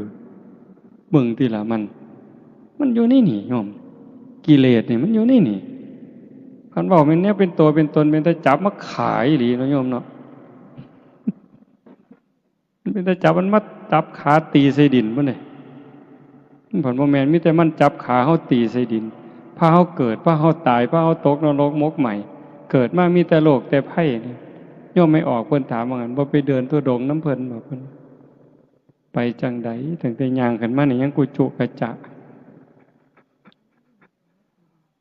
ๆ เบิ่งติล่ะมัน มันอยู่ในนี่โยม กิเลสนี่มันอยู่ในนี่ คันเว้าแม่นแนวเป็นตัวเป็นตน เป็นตาจับมาขายอีหลีเนาะโยมเนาะ มันเป็นตาจับมันมาจับขาตีใส่ดินพุ้นเด้ มันผัดบ่แม่น มีแต่มันจับขาเฮาตีใส่ดิน พาเฮาเกิด พาเฮาตาย พาเฮาตกนรกหมกไหม้ เกิดมามีแต่โรคแต่ภัยนี่ โยมไม่ออกเพิ่นถามว่างั้น "บ่ไปเดินธุดงค์นำเพิ่นบ่" เพิ่น "ไปจั่งใด ตั้งแต่ย่างขึ้นมานี่ยังกุจุกะจะ"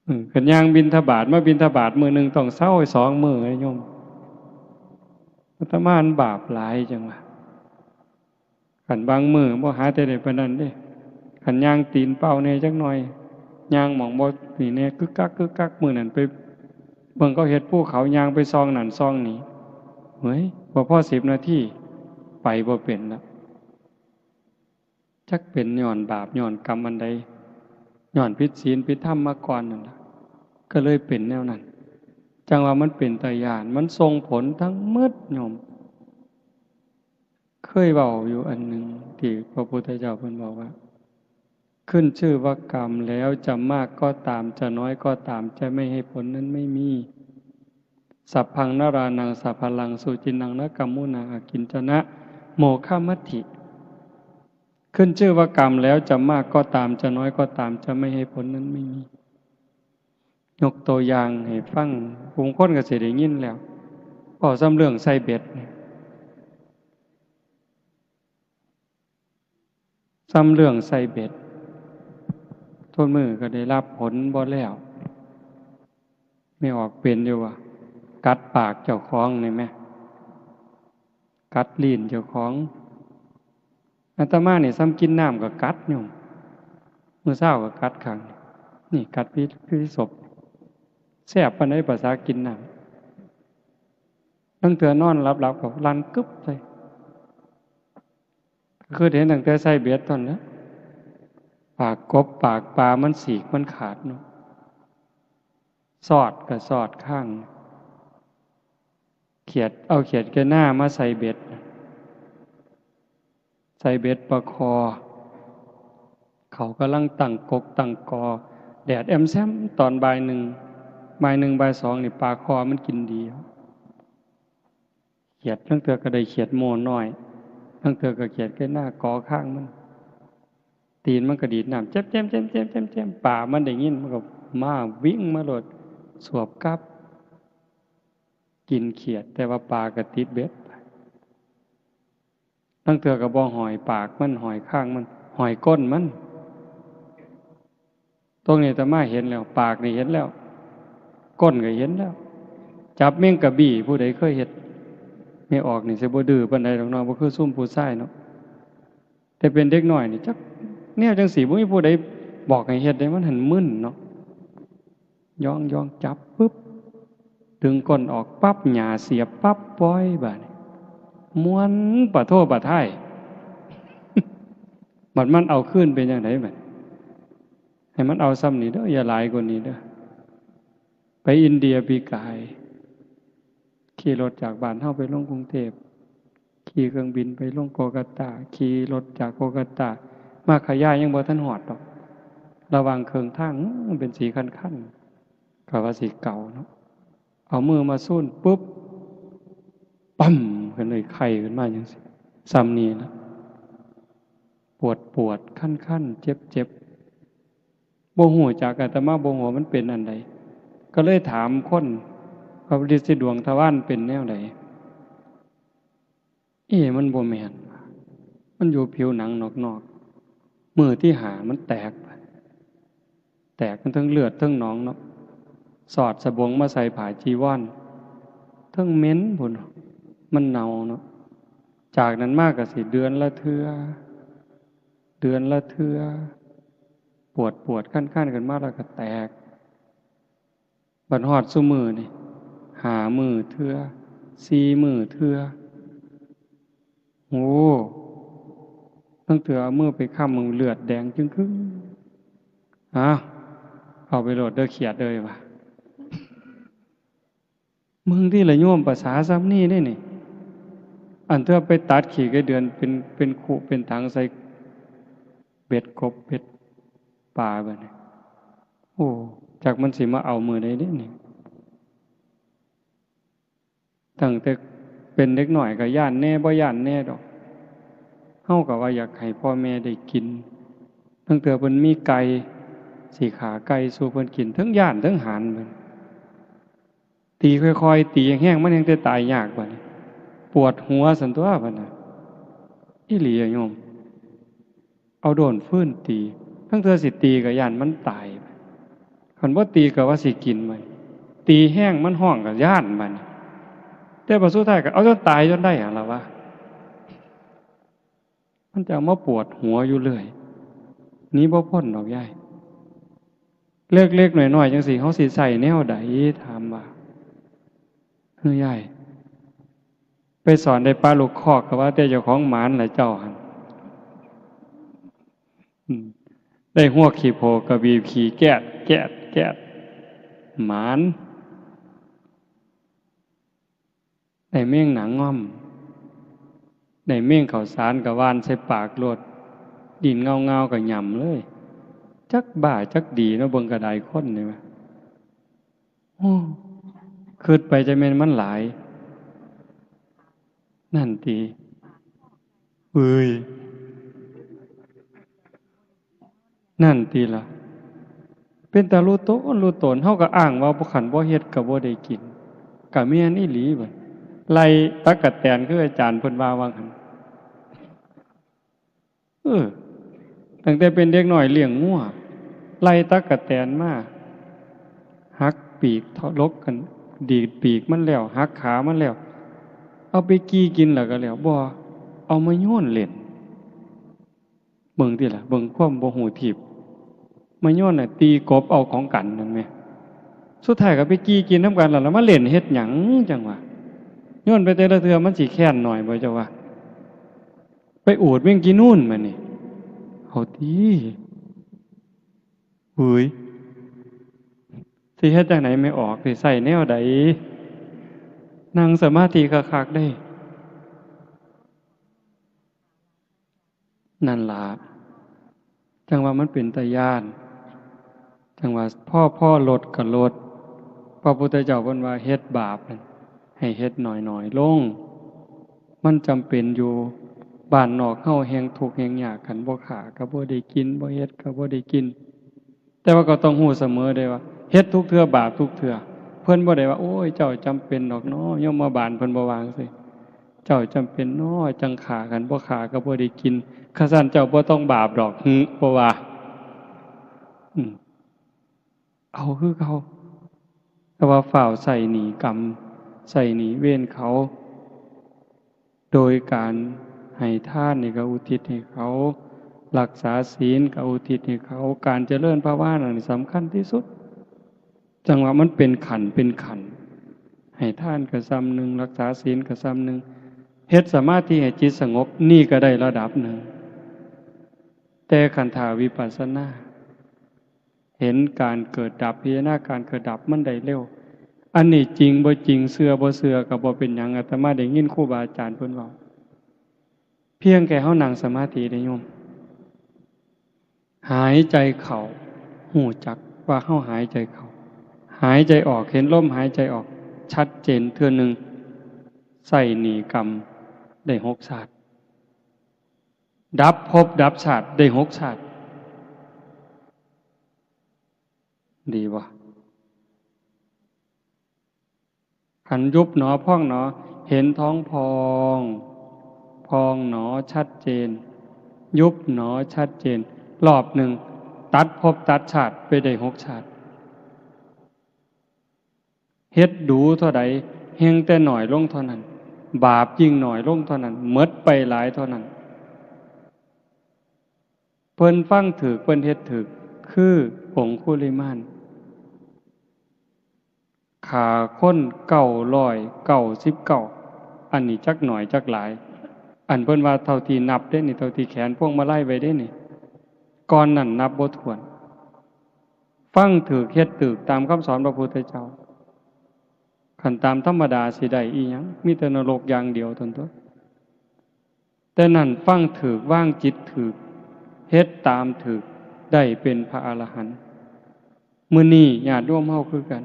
อืม คันย่างบิณฑบาต มาบิณฑบาตมื้อหนึ่งต้องเซาสองมื้อเลยโยม อาตมามันบาปหลายจังวะ คันบางมื้อบ่หาแต่ได้ปานนั้นเด้ คันย่างตีนเปล่าแหน่จักหน่อย ย่างหม่องบ่นี่แหน่ กึกกักกึกกัก มื้อนั้นไปเบิ่งเขาเฮ็ดภูเขา ย่างไปซองนั่นซองนี่ เฮ้ย บ่พอสิบนาที ไปบ่เป็นละ จักเป็นย้อนบาปย้อนกรรมอันใด ย้อนผิดศีลผิดธรรมมาก่อนนั่นล่ะ ก็เลยเป็นแนวนั้น จั่งว่ามันเป็นตาย้าน มันส่งผลทั้งหมดโยม เคยเว้าอยู่อันหนึ่งที่พระพุทธเจ้าเพิ่นบอกว่า ขึ้นชื่อว่ากรรมแล้ว จะมากก็ตาม จะน้อยก็ตาม จะไม่ให้ผลนั้นไม่มี สัพพังนรานังสัพพะลัง สุจินนังนะกัมมุนา อากิญจนะ โมฆะมัตถิ ขึ้นชื่อว่ากรรมแล้ว จะมากก็ตาม จะน้อยก็ตาม จะไม่ให้ผลนั้นไม่มี ยกตัวอย่างให้ฟัง บางคนก็สิได้ยินแล้ว เว้าส่ำเรื่องใส่เบ็ดนี่ ส่ำเรื่องใส่เบ็ด ทุกมื้อก็ได้รับผลบ่แล้ว แม่ออกเป็นอยู่ว่า กัดปากเจ้าของนี่แหม กัดลิ้นเจ้าของ อาตมานี่ส่ำกินน้ำก็กัดโยม มื้อเช้าก็กัดข้างนี่ นี่กัดพิ พิสพ แซ่บปานใดภาษากินน้ำ ลางเทื่อนอนหลับๆ ก็ลั่นกึบใส่ คือเห็นตั้งแต่ใส่เบ็ดตอนนั้น ปากกบปากปลามันสีกมันขาดเนาะ สอดก็สอดข้าง เขียด เอาเขียดแกหน้ามาใส่เบ็ด ใส่เบ็ดปลาคอ เขากำลังตั้งกกตั้งกอ แดดแอมแซมตอนบ่ายหนึ่ง บ่ายหนึ่งบ่ายสองนี่ปลาคอมันกินดี เขียดลางเทื่อก็ได้เขียดโม่น้อย ลางเทื่อก็เขียดแกหน้ากอข้างมัน ตีนมันก็ดีดน้ำ แจ้มๆๆๆๆ ปลามันได้ยินมันก็มาวิ่งมาโลด สวบกลับ กินเขียด แต่ว่าปลาก็ติดเบ็ดไป ลางเทื่อก็บ่ห้อยปากมัน ห้อยข้างมัน ห้อยก้นมัน ตรงนี้อาตมาเห็นแล้ว ปากนี่เห็นแล้ว ก้นก็เห็นแล้ว จับแมงกะบี้ ผู้ใดเคยเฮ็ด แม่ออกนี่สิบ่ดื้อปานใดดอกเนาะ บ่คือซุมผู้ชายเนาะ แต่เป็นเด็กน้อยนี่จักแนวจั่งซี้ บ่มีผู้ใดบอกให้เฮ็ดเด้ มันหั้นมึนเนาะ ย่องๆ จับปึ๊บ ดึงก้นออกปั๊บ หญ้าเสียบปั๊บ ปล่อย บาดนี้ ม่วนปะโท้ปะท้าย บัดมันเอาคืนเป็นจั่งใดบัด ให้มันเอาส่ำนี้เด้อ อย่าหลายกว่านี้เด้อ ไปอินเดียปีกาย ขี่รถจากบ้านเฮาไปลงกรุงเทพฯ ขี่เครื่องบินไปลงโกลกัตตา ขี่รถจากโกลกัตตา มาขยายยังบ่ทันฮอดดอก ระหว่างเครื่องทาง อื้อ เป็นสีคันๆ ก็ว่าสิเก่าเนาะ เอามือมาซูนปุ๊บ ปั๊ม ขึ้นเลย ไข้ขึ้นมาจั่งซี้ ส่ำนี้ละ ปวดปวด คันๆ เจ็บๆ บ่ฮู้จัก อาตมาบ่ฮู้ว่ามันเป็นอันใด ก็เลยถามคน ว่าฤทธิ์สีดวงทวารเป็นแนวใด เอ๊ะ มันบ่แม่น มันอยู่ผิวหนังนอก มื้อที่ห้ามันแตก แตกมันทั้งเลือดทั้งหนองเนาะ สอดสบงมาใส่ผ้าจีวร ทั้งเหม็นพุ้น มันเน่าเนาะ จากนั้นมาก็สิเดือนละเทื่อ เดือนละเทื่อ ปวดปวดคันคันๆ ขึ้นมาแล้วก็แตก บัดฮอดซุมื้อนี่ ห้ามื้อเทื่อ สี่มื้อเทื่อ โอ้ ตั้งแต่เอามือไปค้ำมันเลือดแดงจึงครึ่ง อ้าว เอาไปโลดเด้อเขียดเอ้ยว่ะ มึงที่ละโยม ภาษาซ้ำนี่ได้นี่ อันเทื่อไปตัดขี้ไก่เดือนเป็น เป็นคุเป็นถังใส่เบ็ดกบเบ็ดปลาบัดนี้ โอ้ จักมันสิมาเอามื้อใดเด้นี่ ตั้งแต่เป็นเด็กน้อยก็ย้านแหน่บ่ย้านแหน่ดอก เฮาก็ว่าอยากให้พ่อแม่ได้กิน ตั้งแต่เพิ่นมีไก่ สิฆ่าไก่สู่เพิ่นกิน ทั้งย้านทั้งหานเพิ่น ตีค่อยๆ ตีแฮงๆ มันแฮงแต่ตายยากบัดนี้ ปวดหัวซั่นตั๊วบัดน่ะ อีหลีอะโยม เอาด้นฟืนตี ทั้งเทื่อสิตีก็ย้านมันตาย คันบ่ตีก็ว่าสิกินมัน ตีแฮงมันฮ้องก็ย้านมัน แต่บัดสุดท้ายก็เอาจนตายจนได้หั่นล่ะวะ มันจะเอามาปวดหัวอยู่เรื่อย หนีบ่พ้นดอกยาย เล็กๆ น้อยๆ จังซี้ เฮาสิใช้แนวใด ถามว่า เฮ้ยยาย ไปสอนได้ปลาลูกคอกก็ว่าแต่เจ้าของหมานล่ะเจ้าหั่น อืม ได้ฮวกขี้โพกก็บีบขี้แก๊ด แก๊ด แก๊ด หมาน ได้แมงหนางง่อม ได้แมงข้าวสารก็หว่านใส่ปากโลด ดิ้นเงาๆ ก็หย่ำเลย จักบ้าจักดีเนาะ เบิ่งกระไดคนนี่วะ โอ้ คิดไปจะแม่นมันหลาย นั่นติ เอ้ย นั่นติล่ะ เป็นตารู้ตนรู้ตน เฮาก็อ้างว่าบ่ คันบ่เฮ็ดก็บ่ได้กิน ก็แม่นอีหลีบัด ไล่ตั๊กแตนคืออาจารย์เพิ่นว่าว่าหั่น เออ ตั้งแต่เป็นเด็กน้อยเลี้ยงงัว ไล่ตั๊กแตนมา หักปีก ทะลกกัน ดีดปีกมันแล้ว หักขามันแล้ว เอาไปกี่กินแล้วก็แล้ว บ่ เอามาโยนเล่น เบิ่งติล่ะ เบิ่งความบ่ฮู้ทีบ มาโยนน่ะ ตีกบเอาของกันนั่นแหม สุดท้ายก็ไปกี่กินนำกันแล้ว แล้วมาเล่นเฮ็ดหยังจั่งวะ โยนไปแต่ละเทื่อมันสิแค้นหน่อยบ่เจ้าว่า ไปอูดแมงจีนูนมานี่ เอาติ เฮ้ย สิเฮ็ดจั่งใด๋ไม่ออก สิใช้แนวใด๋ นั่งสมาธิคักๆ เด้ นั่นล่ะ จั่งว่ามันเป็นตาย้าน จั่งว่าพอ พอลดก็ลด พระพุทธเจ้าเพิ่นว่าเฮ็ดบาปนั่น ให้เฮ็ดน้อยๆ ลง มันจำเป็นอยู่ บ้านนอกเฮาแฮ่งทุกข์แฮ่งยาก คันบ่ฆ่าก็บ่ได้กิน บ่เฮ็ดก็บ่ได้กิน แต่ว่าก็ต้องฮู้เสมอเด้ว่า เฮ็ดทุกเทื่อบาปทุกเทื่อ เพิ่นบ่ได้ว่า โอ้ย เจ้าจำเป็นดอกเนาะ ยมบาลเพิ่นบ่ว่าจั่งซี้ เจ้าจำเป็นเนาะ จั่งฆ่า คันบ่ฆ่าก็บ่ได้กิน คันซั้นเจ้าบ่ต้องบาปดอก หึ บ่ว่า อืม เอาคือเก่า แต่ว่าฟ้าวใช้หนี้กรรม ใช้หนี้เวรเขา โดยการให้ทานนี่ก็อุทิศให้เขา รักษาศีลก็อุทิศให้เขา การเจริญภาวนานี่สำคัญที่สุด จั่งว่ามันเป็นขั้นเป็นขั้น ให้ทานก็ส่ำหนึ่ง รักษาศีลก็ส่ำหนึ่ง เฮ็ดสมาธิให้จิตสงบ นี่ก็ได้ระดับหนึ่ง แต่คันถ้าวิปัสสนา เห็นการเกิดดับ พิจารณาการเกิดดับมันได้เร็ว อันนี้จริงบ่จริง เชื่อบ่เชื่อก็บ่เป็นหยัง อาตมาได้ยินครูบาอาจารย์เพิ่นเว้า เพียงแค่เฮานั่งสมาธิเด้โยม หายใจเข้า ฮู้จักว่าเฮาหายใจเข้า หายใจออก เห็นลมหายใจออก ชัดเจนเทื่อหนึ่ง ใช้หนี้กรรมได้หกชาติ ดับภพดับชาติได้หกชาติ ดีบ่ คันยุบหนอพองหนอ เห็นท้องพอง พองหนอชัดเจน ยุบหนอชัดเจน รอบหนึ่ง ตัดภพตัดชาติไปได้หกชาติ เฮ็ดดูเท่าใด แฮ่งแต่น้อยลงเท่านั้น บาปยิ่งน้อยลงเท่านั้น หมดไปหลายเท่านั้น เพิ่นฟังถูก เพิ่นเฮ็ดถูก คือองคุลิมาน ฆ่าคนเก้าร้อยเก้าสิบเก้า อันนี้จักน้อยจักหลาย อันเพิ่นว่าเท่าที่นับเด้นี่ เท่าที่แขวนพวงมาลัยไว้เด้นี่ ก่อนนั้นนับบ่ถ้วน ฟังถูก เฮ็ดถูกตามคำสอนพระพุทธเจ้า คันตามธรรมดาสิได้อีหยัง มีแต่นรกอย่างเดียวเท่านั้นตั๊ว แต่นั้นฟังถูก วางจิตถูก เฮ็ดตามถูก ได้เป็นพระอรหันต์ มื้อนี้ญาติโยมเฮาคือกัน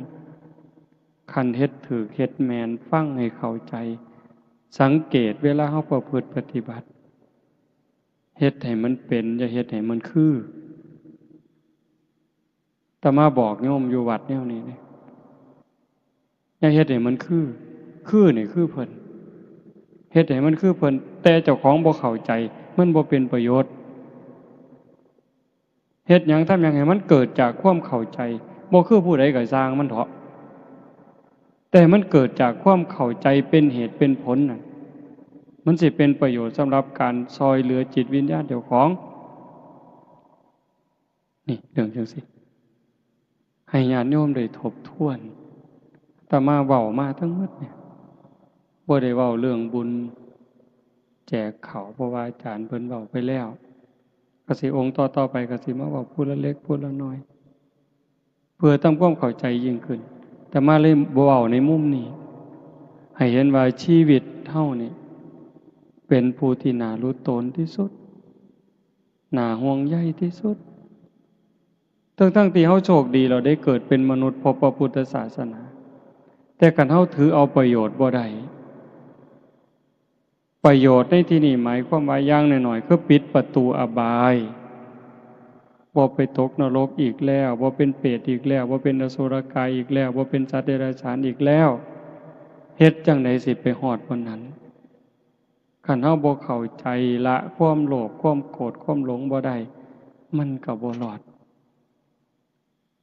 คันเฮ็ดถูก เฮ็ดแม่น ฟังให้เข้าใจ สังเกตเวลาเฮาประพฤติปฏิบัติ เฮ็ดให้มันเป็น อย่าเฮ็ดให้มันคือ อาตมาบอกโยมอยู่วัดแนวนี้เด้ อย่าเฮ็ดให้มันคือ คือนี่คือเพิ่น เฮ็ดให้มันคือเพิ่น แต่เจ้าของบ่เข้าใจ มันบ่เป็นประโยชน์ เฮ็ดหยังทำหยังให้มันเกิดจากความเข้าใจ บ่คือผู้ใดก็ซ่างมันเถาะ แต่มันเกิดจากความเข้าใจเป็นเหตุเป็นผลน่ะ มันสิเป็นประโยชน์สำหรับการซ่อยเหลือจิตวิญญาณเจ้าของ นี่เรื่องจั่งซี้ ให้ญาติโยมได้ทบทวน อาตมาเว้ามาทั้งหมดเนี่ย บ่ได้เว้าเรื่องบุญแจกข้าว เพราะว่าอาจารย์เพิ่นเว้าไปแล้ว ก็สิองค์ต่อๆไปก็สิมาเว้าผู้ละเล็กผู้ละน้อย เพื่อทำความเข้าใจยิ่งขึ้น อาตมาเลยเว้าในมุมนี้ ให้เห็นว่าชีวิตเฮานี่ เป็นผู้ที่น่าหลุดโตนที่สุด น่าห่วงใยที่สุด ทั้งๆที่เฮาโชคดี เราได้เกิดเป็นมนุษย์พบพระพุทธศาสนา แต่คันเฮาถือเอาประโยชน์บ่ได้ ประโยชน์ในที่นี้หมายความว่าอย่างน้อยๆ คือปิดประตูอบาย บ่ไปตกนรกอีกแล้ว บ่เป็นเปรตอีกแล้ว บ่เป็นอสุรกายอีกแล้ว บ่เป็นสัตว์เดรัจฉานอีกแล้ว เฮ็ดจั่งใดสิไปฮอดวันนั้น คันเฮาบ่เข้าใจละความโลภ ความโกรธ ความหลงบ่ได้ มันก็บ่รอด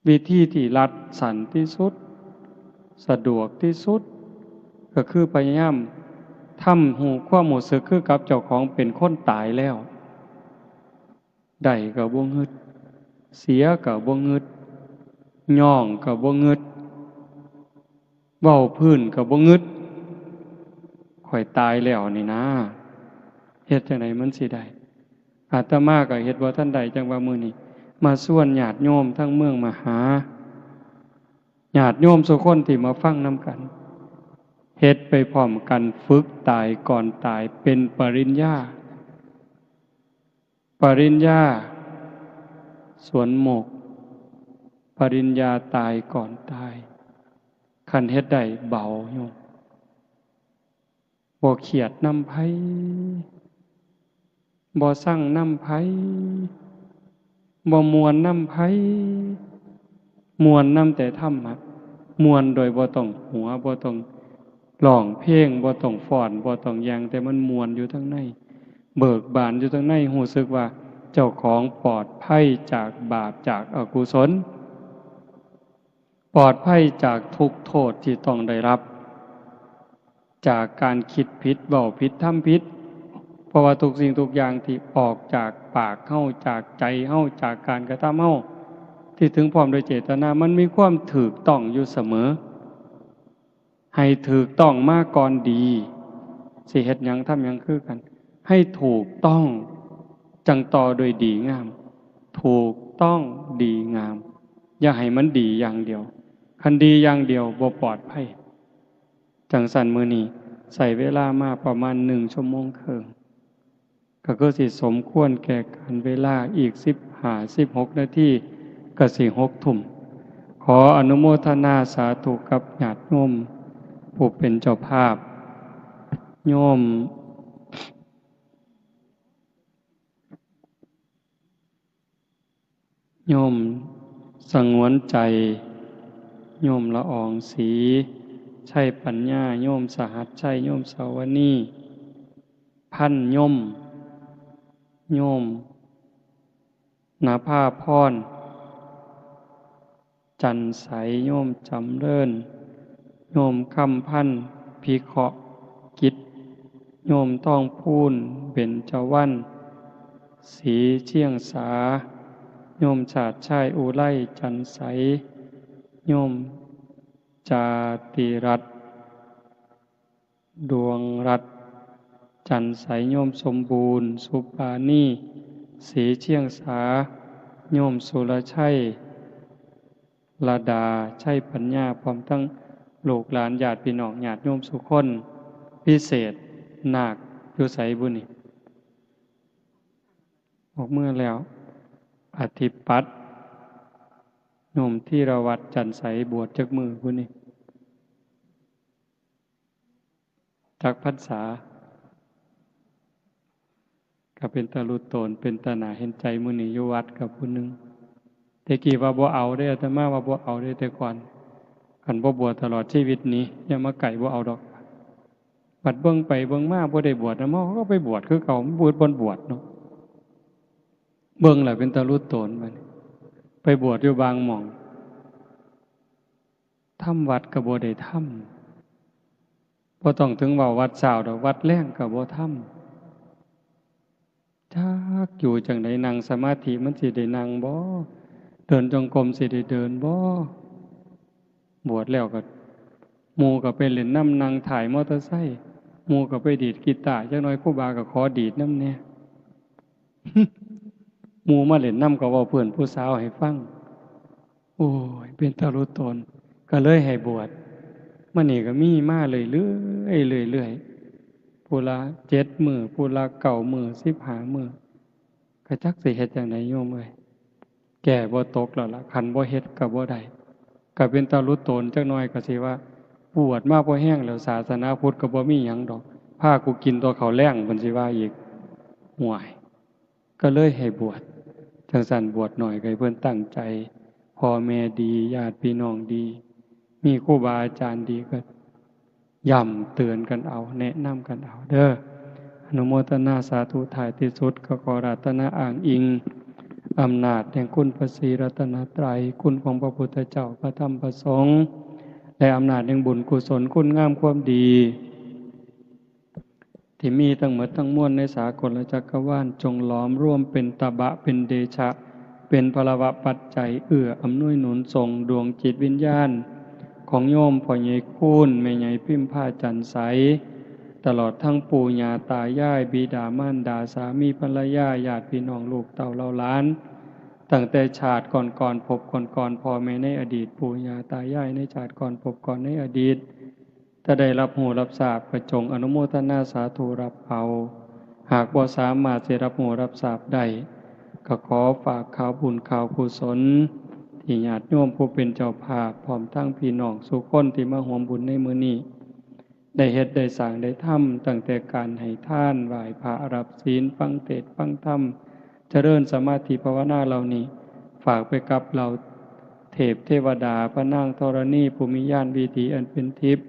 วิธีที่รัดสั้นที่สุด สะดวกที่สุด ก็คือพยายามทำฮู้ความรู้สึกคือกับเจ้าของเป็นคนตายแล้ว ได้ก็บ่งึด เสียก็บ่งึด ย้องก็บ่งึด เว้าพื้นก็บ่งึด ข้อยตายแล้วนี่นะ เฮ็ดจั่งใดมันสิได้ อาตมาก็เฮ็ดบ่ทันได้ จั่งว่ามื้อนี้มาชวนญาติโยมทั้งเมืองมหา ญาติโยมซุคนที่มาฟังนำกัน เฮ็ดไปพร้อมกัน ฝึกตายก่อนตาย เป็นปริญญา ปริญญาสวนโมกข์ ปริญญาตายก่อนตาย คันเฮ็ดได้เบาโยม บ่เครียดนำไผ บ่ซังนำไผ บ่ม่วนนำไผ ม่วนนำแต่ธรรมะ ม่วนโดยบ่ต้องหัว บ่ต้องร้องเพลง บ่ต้องฟ้อน บ่ต้องหยัง แต่มันม่วนอยู่ทางใน เบิกบานอยู่ทางใน รู้สึกว่าเจ้าของปลอดภัยจากบาป จากอกุศล ปลอดภัยจากทุกข์โทษที่ต้องได้รับ จากการคิดผิด เว้าผิด ทำผิด เพราะว่าทุกสิ่งทุกอย่างที่ออกจากปากเฮา จากใจเฮา จากการกระทำเฮา ที่ถึงพร้อมโดยเจตนา มันมีความถูกต้องอยู่เสมอ ให้ถูกต้องมาก่อนดี สิเฮ็ดหยังทำหยังคือกัน ให้ถูกต้อง จั่งต่อโดยดีงาม ถูกต้องดีงาม อย่าให้มันดีอย่างเดียว คันดีอย่างเดียวบ่ปลอดภัย จั่งซั้นมื้อนี้ใช้เวลามาประมาณหนึ่งชั่วโมงครึ่ง ก็คือสิสมควรแก่กาลเวลา อีกสิบห้า สิบหกนาทีก็สิหกทุ่ม ขออนุโมทนาสาธุกับญาติโยมผู้เป็นเจ้าภาพ โยม โยมสงวนใจ โยมละอองศรี ชัยปัญญา โยมสหัสชัย โยมสาวนี พันยม โยม นภาพร จันทร์ใส โยมจำเริญ โยมคำพันธ์ พิเคราะห์กิจ โยมทองพูน เบญจวรรณ ศรีเชียงสา โยมชาติชาย อุไร จันทร์ใส โยมจาติรัตน์ ดวงรัตน์ จันทร์ใส โยมสมบูรณ์ สุปาณี ศรีเชียงสา โยมสุรชัย ระดา ชัยปัญญา พร้อมทั้งลูกหลานญาติพี่น้องญาติโยมสุคน พิเศษ นาคอยู่ไสบุนี่ ออกเมือแล้ว อธิปัตย์ โยมธีรวัตร จันทร์ใส บวชจักมื้อบุนี่ จักพรรษา ก็เป็นตาลุโตน เป็นตาหนาเห็นใจ มื้อนี้อยู่วัดกับผู้หนึ่ง แต่กี้ว่าบ่เอาเด้ อาตมาว่าบ่เอาเด้ แต่ก่อน คันบ่บวชตลอดชีวิตนี้ อย่ามาใกล้ บ่เอาดอก บัดเบิ่งไปเบิ่งมาบ่ได้บวชนำ เฮาก็ไปบวชคือเก่า มันบ่ บ่บวชเนาะ เบิ่งแล้วเป็นตาลุโตนบัดนี้ ไปบวชอยู่บางหม่อง ทำวัดก็บ่ได้ทำ บ่ต้องถึงเว้าวัดเช้าดอก วัดแลงก็บ่ทำ จักอยู่จั่งใด นั่งสมาธิมันสิได้นั่งบ่ เดินจงกรมสิได้เดินบ่ บวชแล้วก็ หมู่ก็ไปเล่นนำ นั่งท้ายมอเตอร์ไซค์ หมู่ก็ไปดีดกีตาร์ จักหน่อยครูบาก็ขอดีดนำแหน่ หมู่มาเล่นนำก็เว้าเพื่อนผู้สาวให้ฟัง โอ้ย เป็นตาลุโตน ก็เลยให้บวช มานี่ก็มีมาเรื่อยๆ เรื่อยๆ ผู้ละเจ็ดมื้อ ผู้ละเก้ามื้อ สิบห้ามื้อ ก็จักสิเฮ็ดจั่งใดโยมเอ้ย แก้บ่ตกแล้วล่ะ คันบ่เฮ็ดก็บ่ได้ ก็เป็นตาลุโตนจักหน่อย ก็สิว่า บวชมาพอแฮงแล้ว ศาสนาพุทธก็บ่มีหยังดอก พากูกินแต่ข้าวแลง เพิ่นสิว่าอีก ห่วย ก็เลยให้บวช จั่งซั้นบวชหน่อยก็ให้เพิ่นตั้งใจ พ่อแม่ดี ญาติพี่น้องดี มีครูบาอาจารย์ดีก็ย้ำเตือนกันเอา แนะนำกันเอาเด้อ อนุโมทนาสาธุ ท้ายที่สุดก็ขออาราธนาอ้างอิง อำนาจแห่งคุณพระศรีรัตนตรัย คุณของพระพุทธเจ้า พระธรรม พระสงฆ์ และอำนาจแห่งบุญกุศล คุณงามความดี ที่มีทั้งหมดทั้งมวลในสากลจักรวาล จงหลอมรวมเป็นตบะ เป็นเดชะ เป็นพลวปัจจัย เอื้ออำนวยหนุนส่งดวงจิตวิญญาณ ของโยมพ่อใหญ่คูณ แม่ใหญ่พิมพา จันทร์ใส ตลอดทั้งปู่ย่าตายาย บิดามารดา สามีภรรยา ญาติพี่น้อง ลูกเต้าเหล่าหลาน ตั้งแต่ชาติก่อนๆ ภพก่อนๆ พ่อแม่ในอดีต ปู่ย่าตายายในชาติก่อน ภพก่อนในอดีต ถ้าได้รับรู้รับทราบก็จงอนุโมทนาสาธุรับเอา หากบ่สามารถสิรับรู้รับทราบได้ ก็ขอฝากข่าวบุญข่าวกุศล ที่ญาติโยมผู้เป็นเจ้าภาพ พร้อมทั้งพี่น้องสู่คนที่มาร่วมบุญในมื้อนี้ ได้เฮ็ดได้สร้างได้ทำ ตั้งแต่การให้ทาน ไหว้พระ รับศีล ฟังเทศน์ฟังธรรม เจริญสมาธิภาวนาเหล่านี้ ฝากไปกับเหล่าเทพเทวดา พระนางธรณี ผู้มีญาณวิถีอันเป็นทิพย์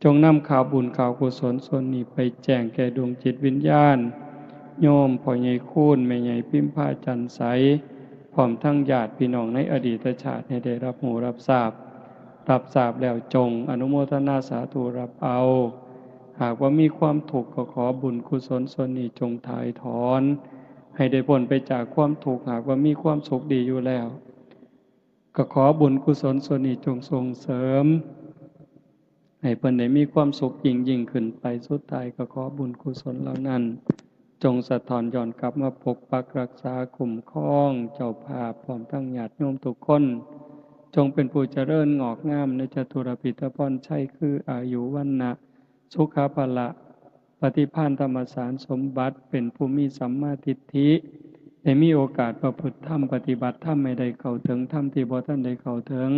จงนำข่าวบุญข่าวกุศลส่วนนี้ไปแจ้งแก่ดวงจิตวิญญาณ โยมพ่อใหญ่คูณ แม่ใหญ่พิมพา จันทร์ใส พร้อมทั้งญาติพี่น้องในอดีตชาติให้ได้รับรู้รับทราบ รับทราบแล้วจงอนุโมทนาสาธุรับเอา หากว่ามีความทุกข์ก็ขอบุญกุศลส่วนนี้จงถ่ายถอน ให้ได้พ้นไปจากความทุกข์ หากว่ามีความสุขดีอยู่แล้ว ก็ขอบุญกุศลส่วนนี้จงส่งเสริม ให้เพิ่นได้มีความสุขยิ่งยิ่งขึ้นไป สุดท้ายก็ขอบุญกุศลเหล่านั้น จงสะท้อนย้อนกลับมาปกปักรักษาคุ้มครองเจ้าภาพ พร้อมทั้งญาติโยมทุกคน จงเป็นผู้เจริญงอกงามในจตุรพิธพรชัย คืออายุ วรรณะ สุขะ พละ ปฏิภาณธรรมสารสมบัติ เป็นผู้มีสัมมาทิฏฐิ ได้มีโอกาสประพฤติธรรม ปฏิบัติธรรมให้ได้เข้าถึงธรรมที่บ่ทันได้เข้าถึง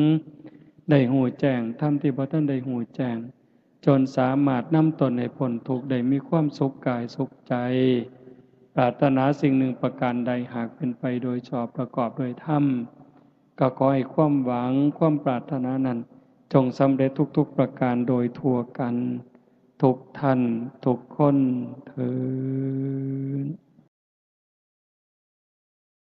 ได้ฮู้แจ้งธรรมที่บ่ทันได้ฮู้แจ้ง จนสามารถนำตนให้พ้นทุกข์ ได้มีความสุขกายสุขใจ ปรารถนาสิ่งหนึ่งประการใด หากเป็นไปโดยชอบประกอบโดยธรรม ก็ขอให้ความหวังความปรารถนานั้น จงสำเร็จทุกๆประการโดยทั่วกัน ทุกท่านทุกคนเทอญ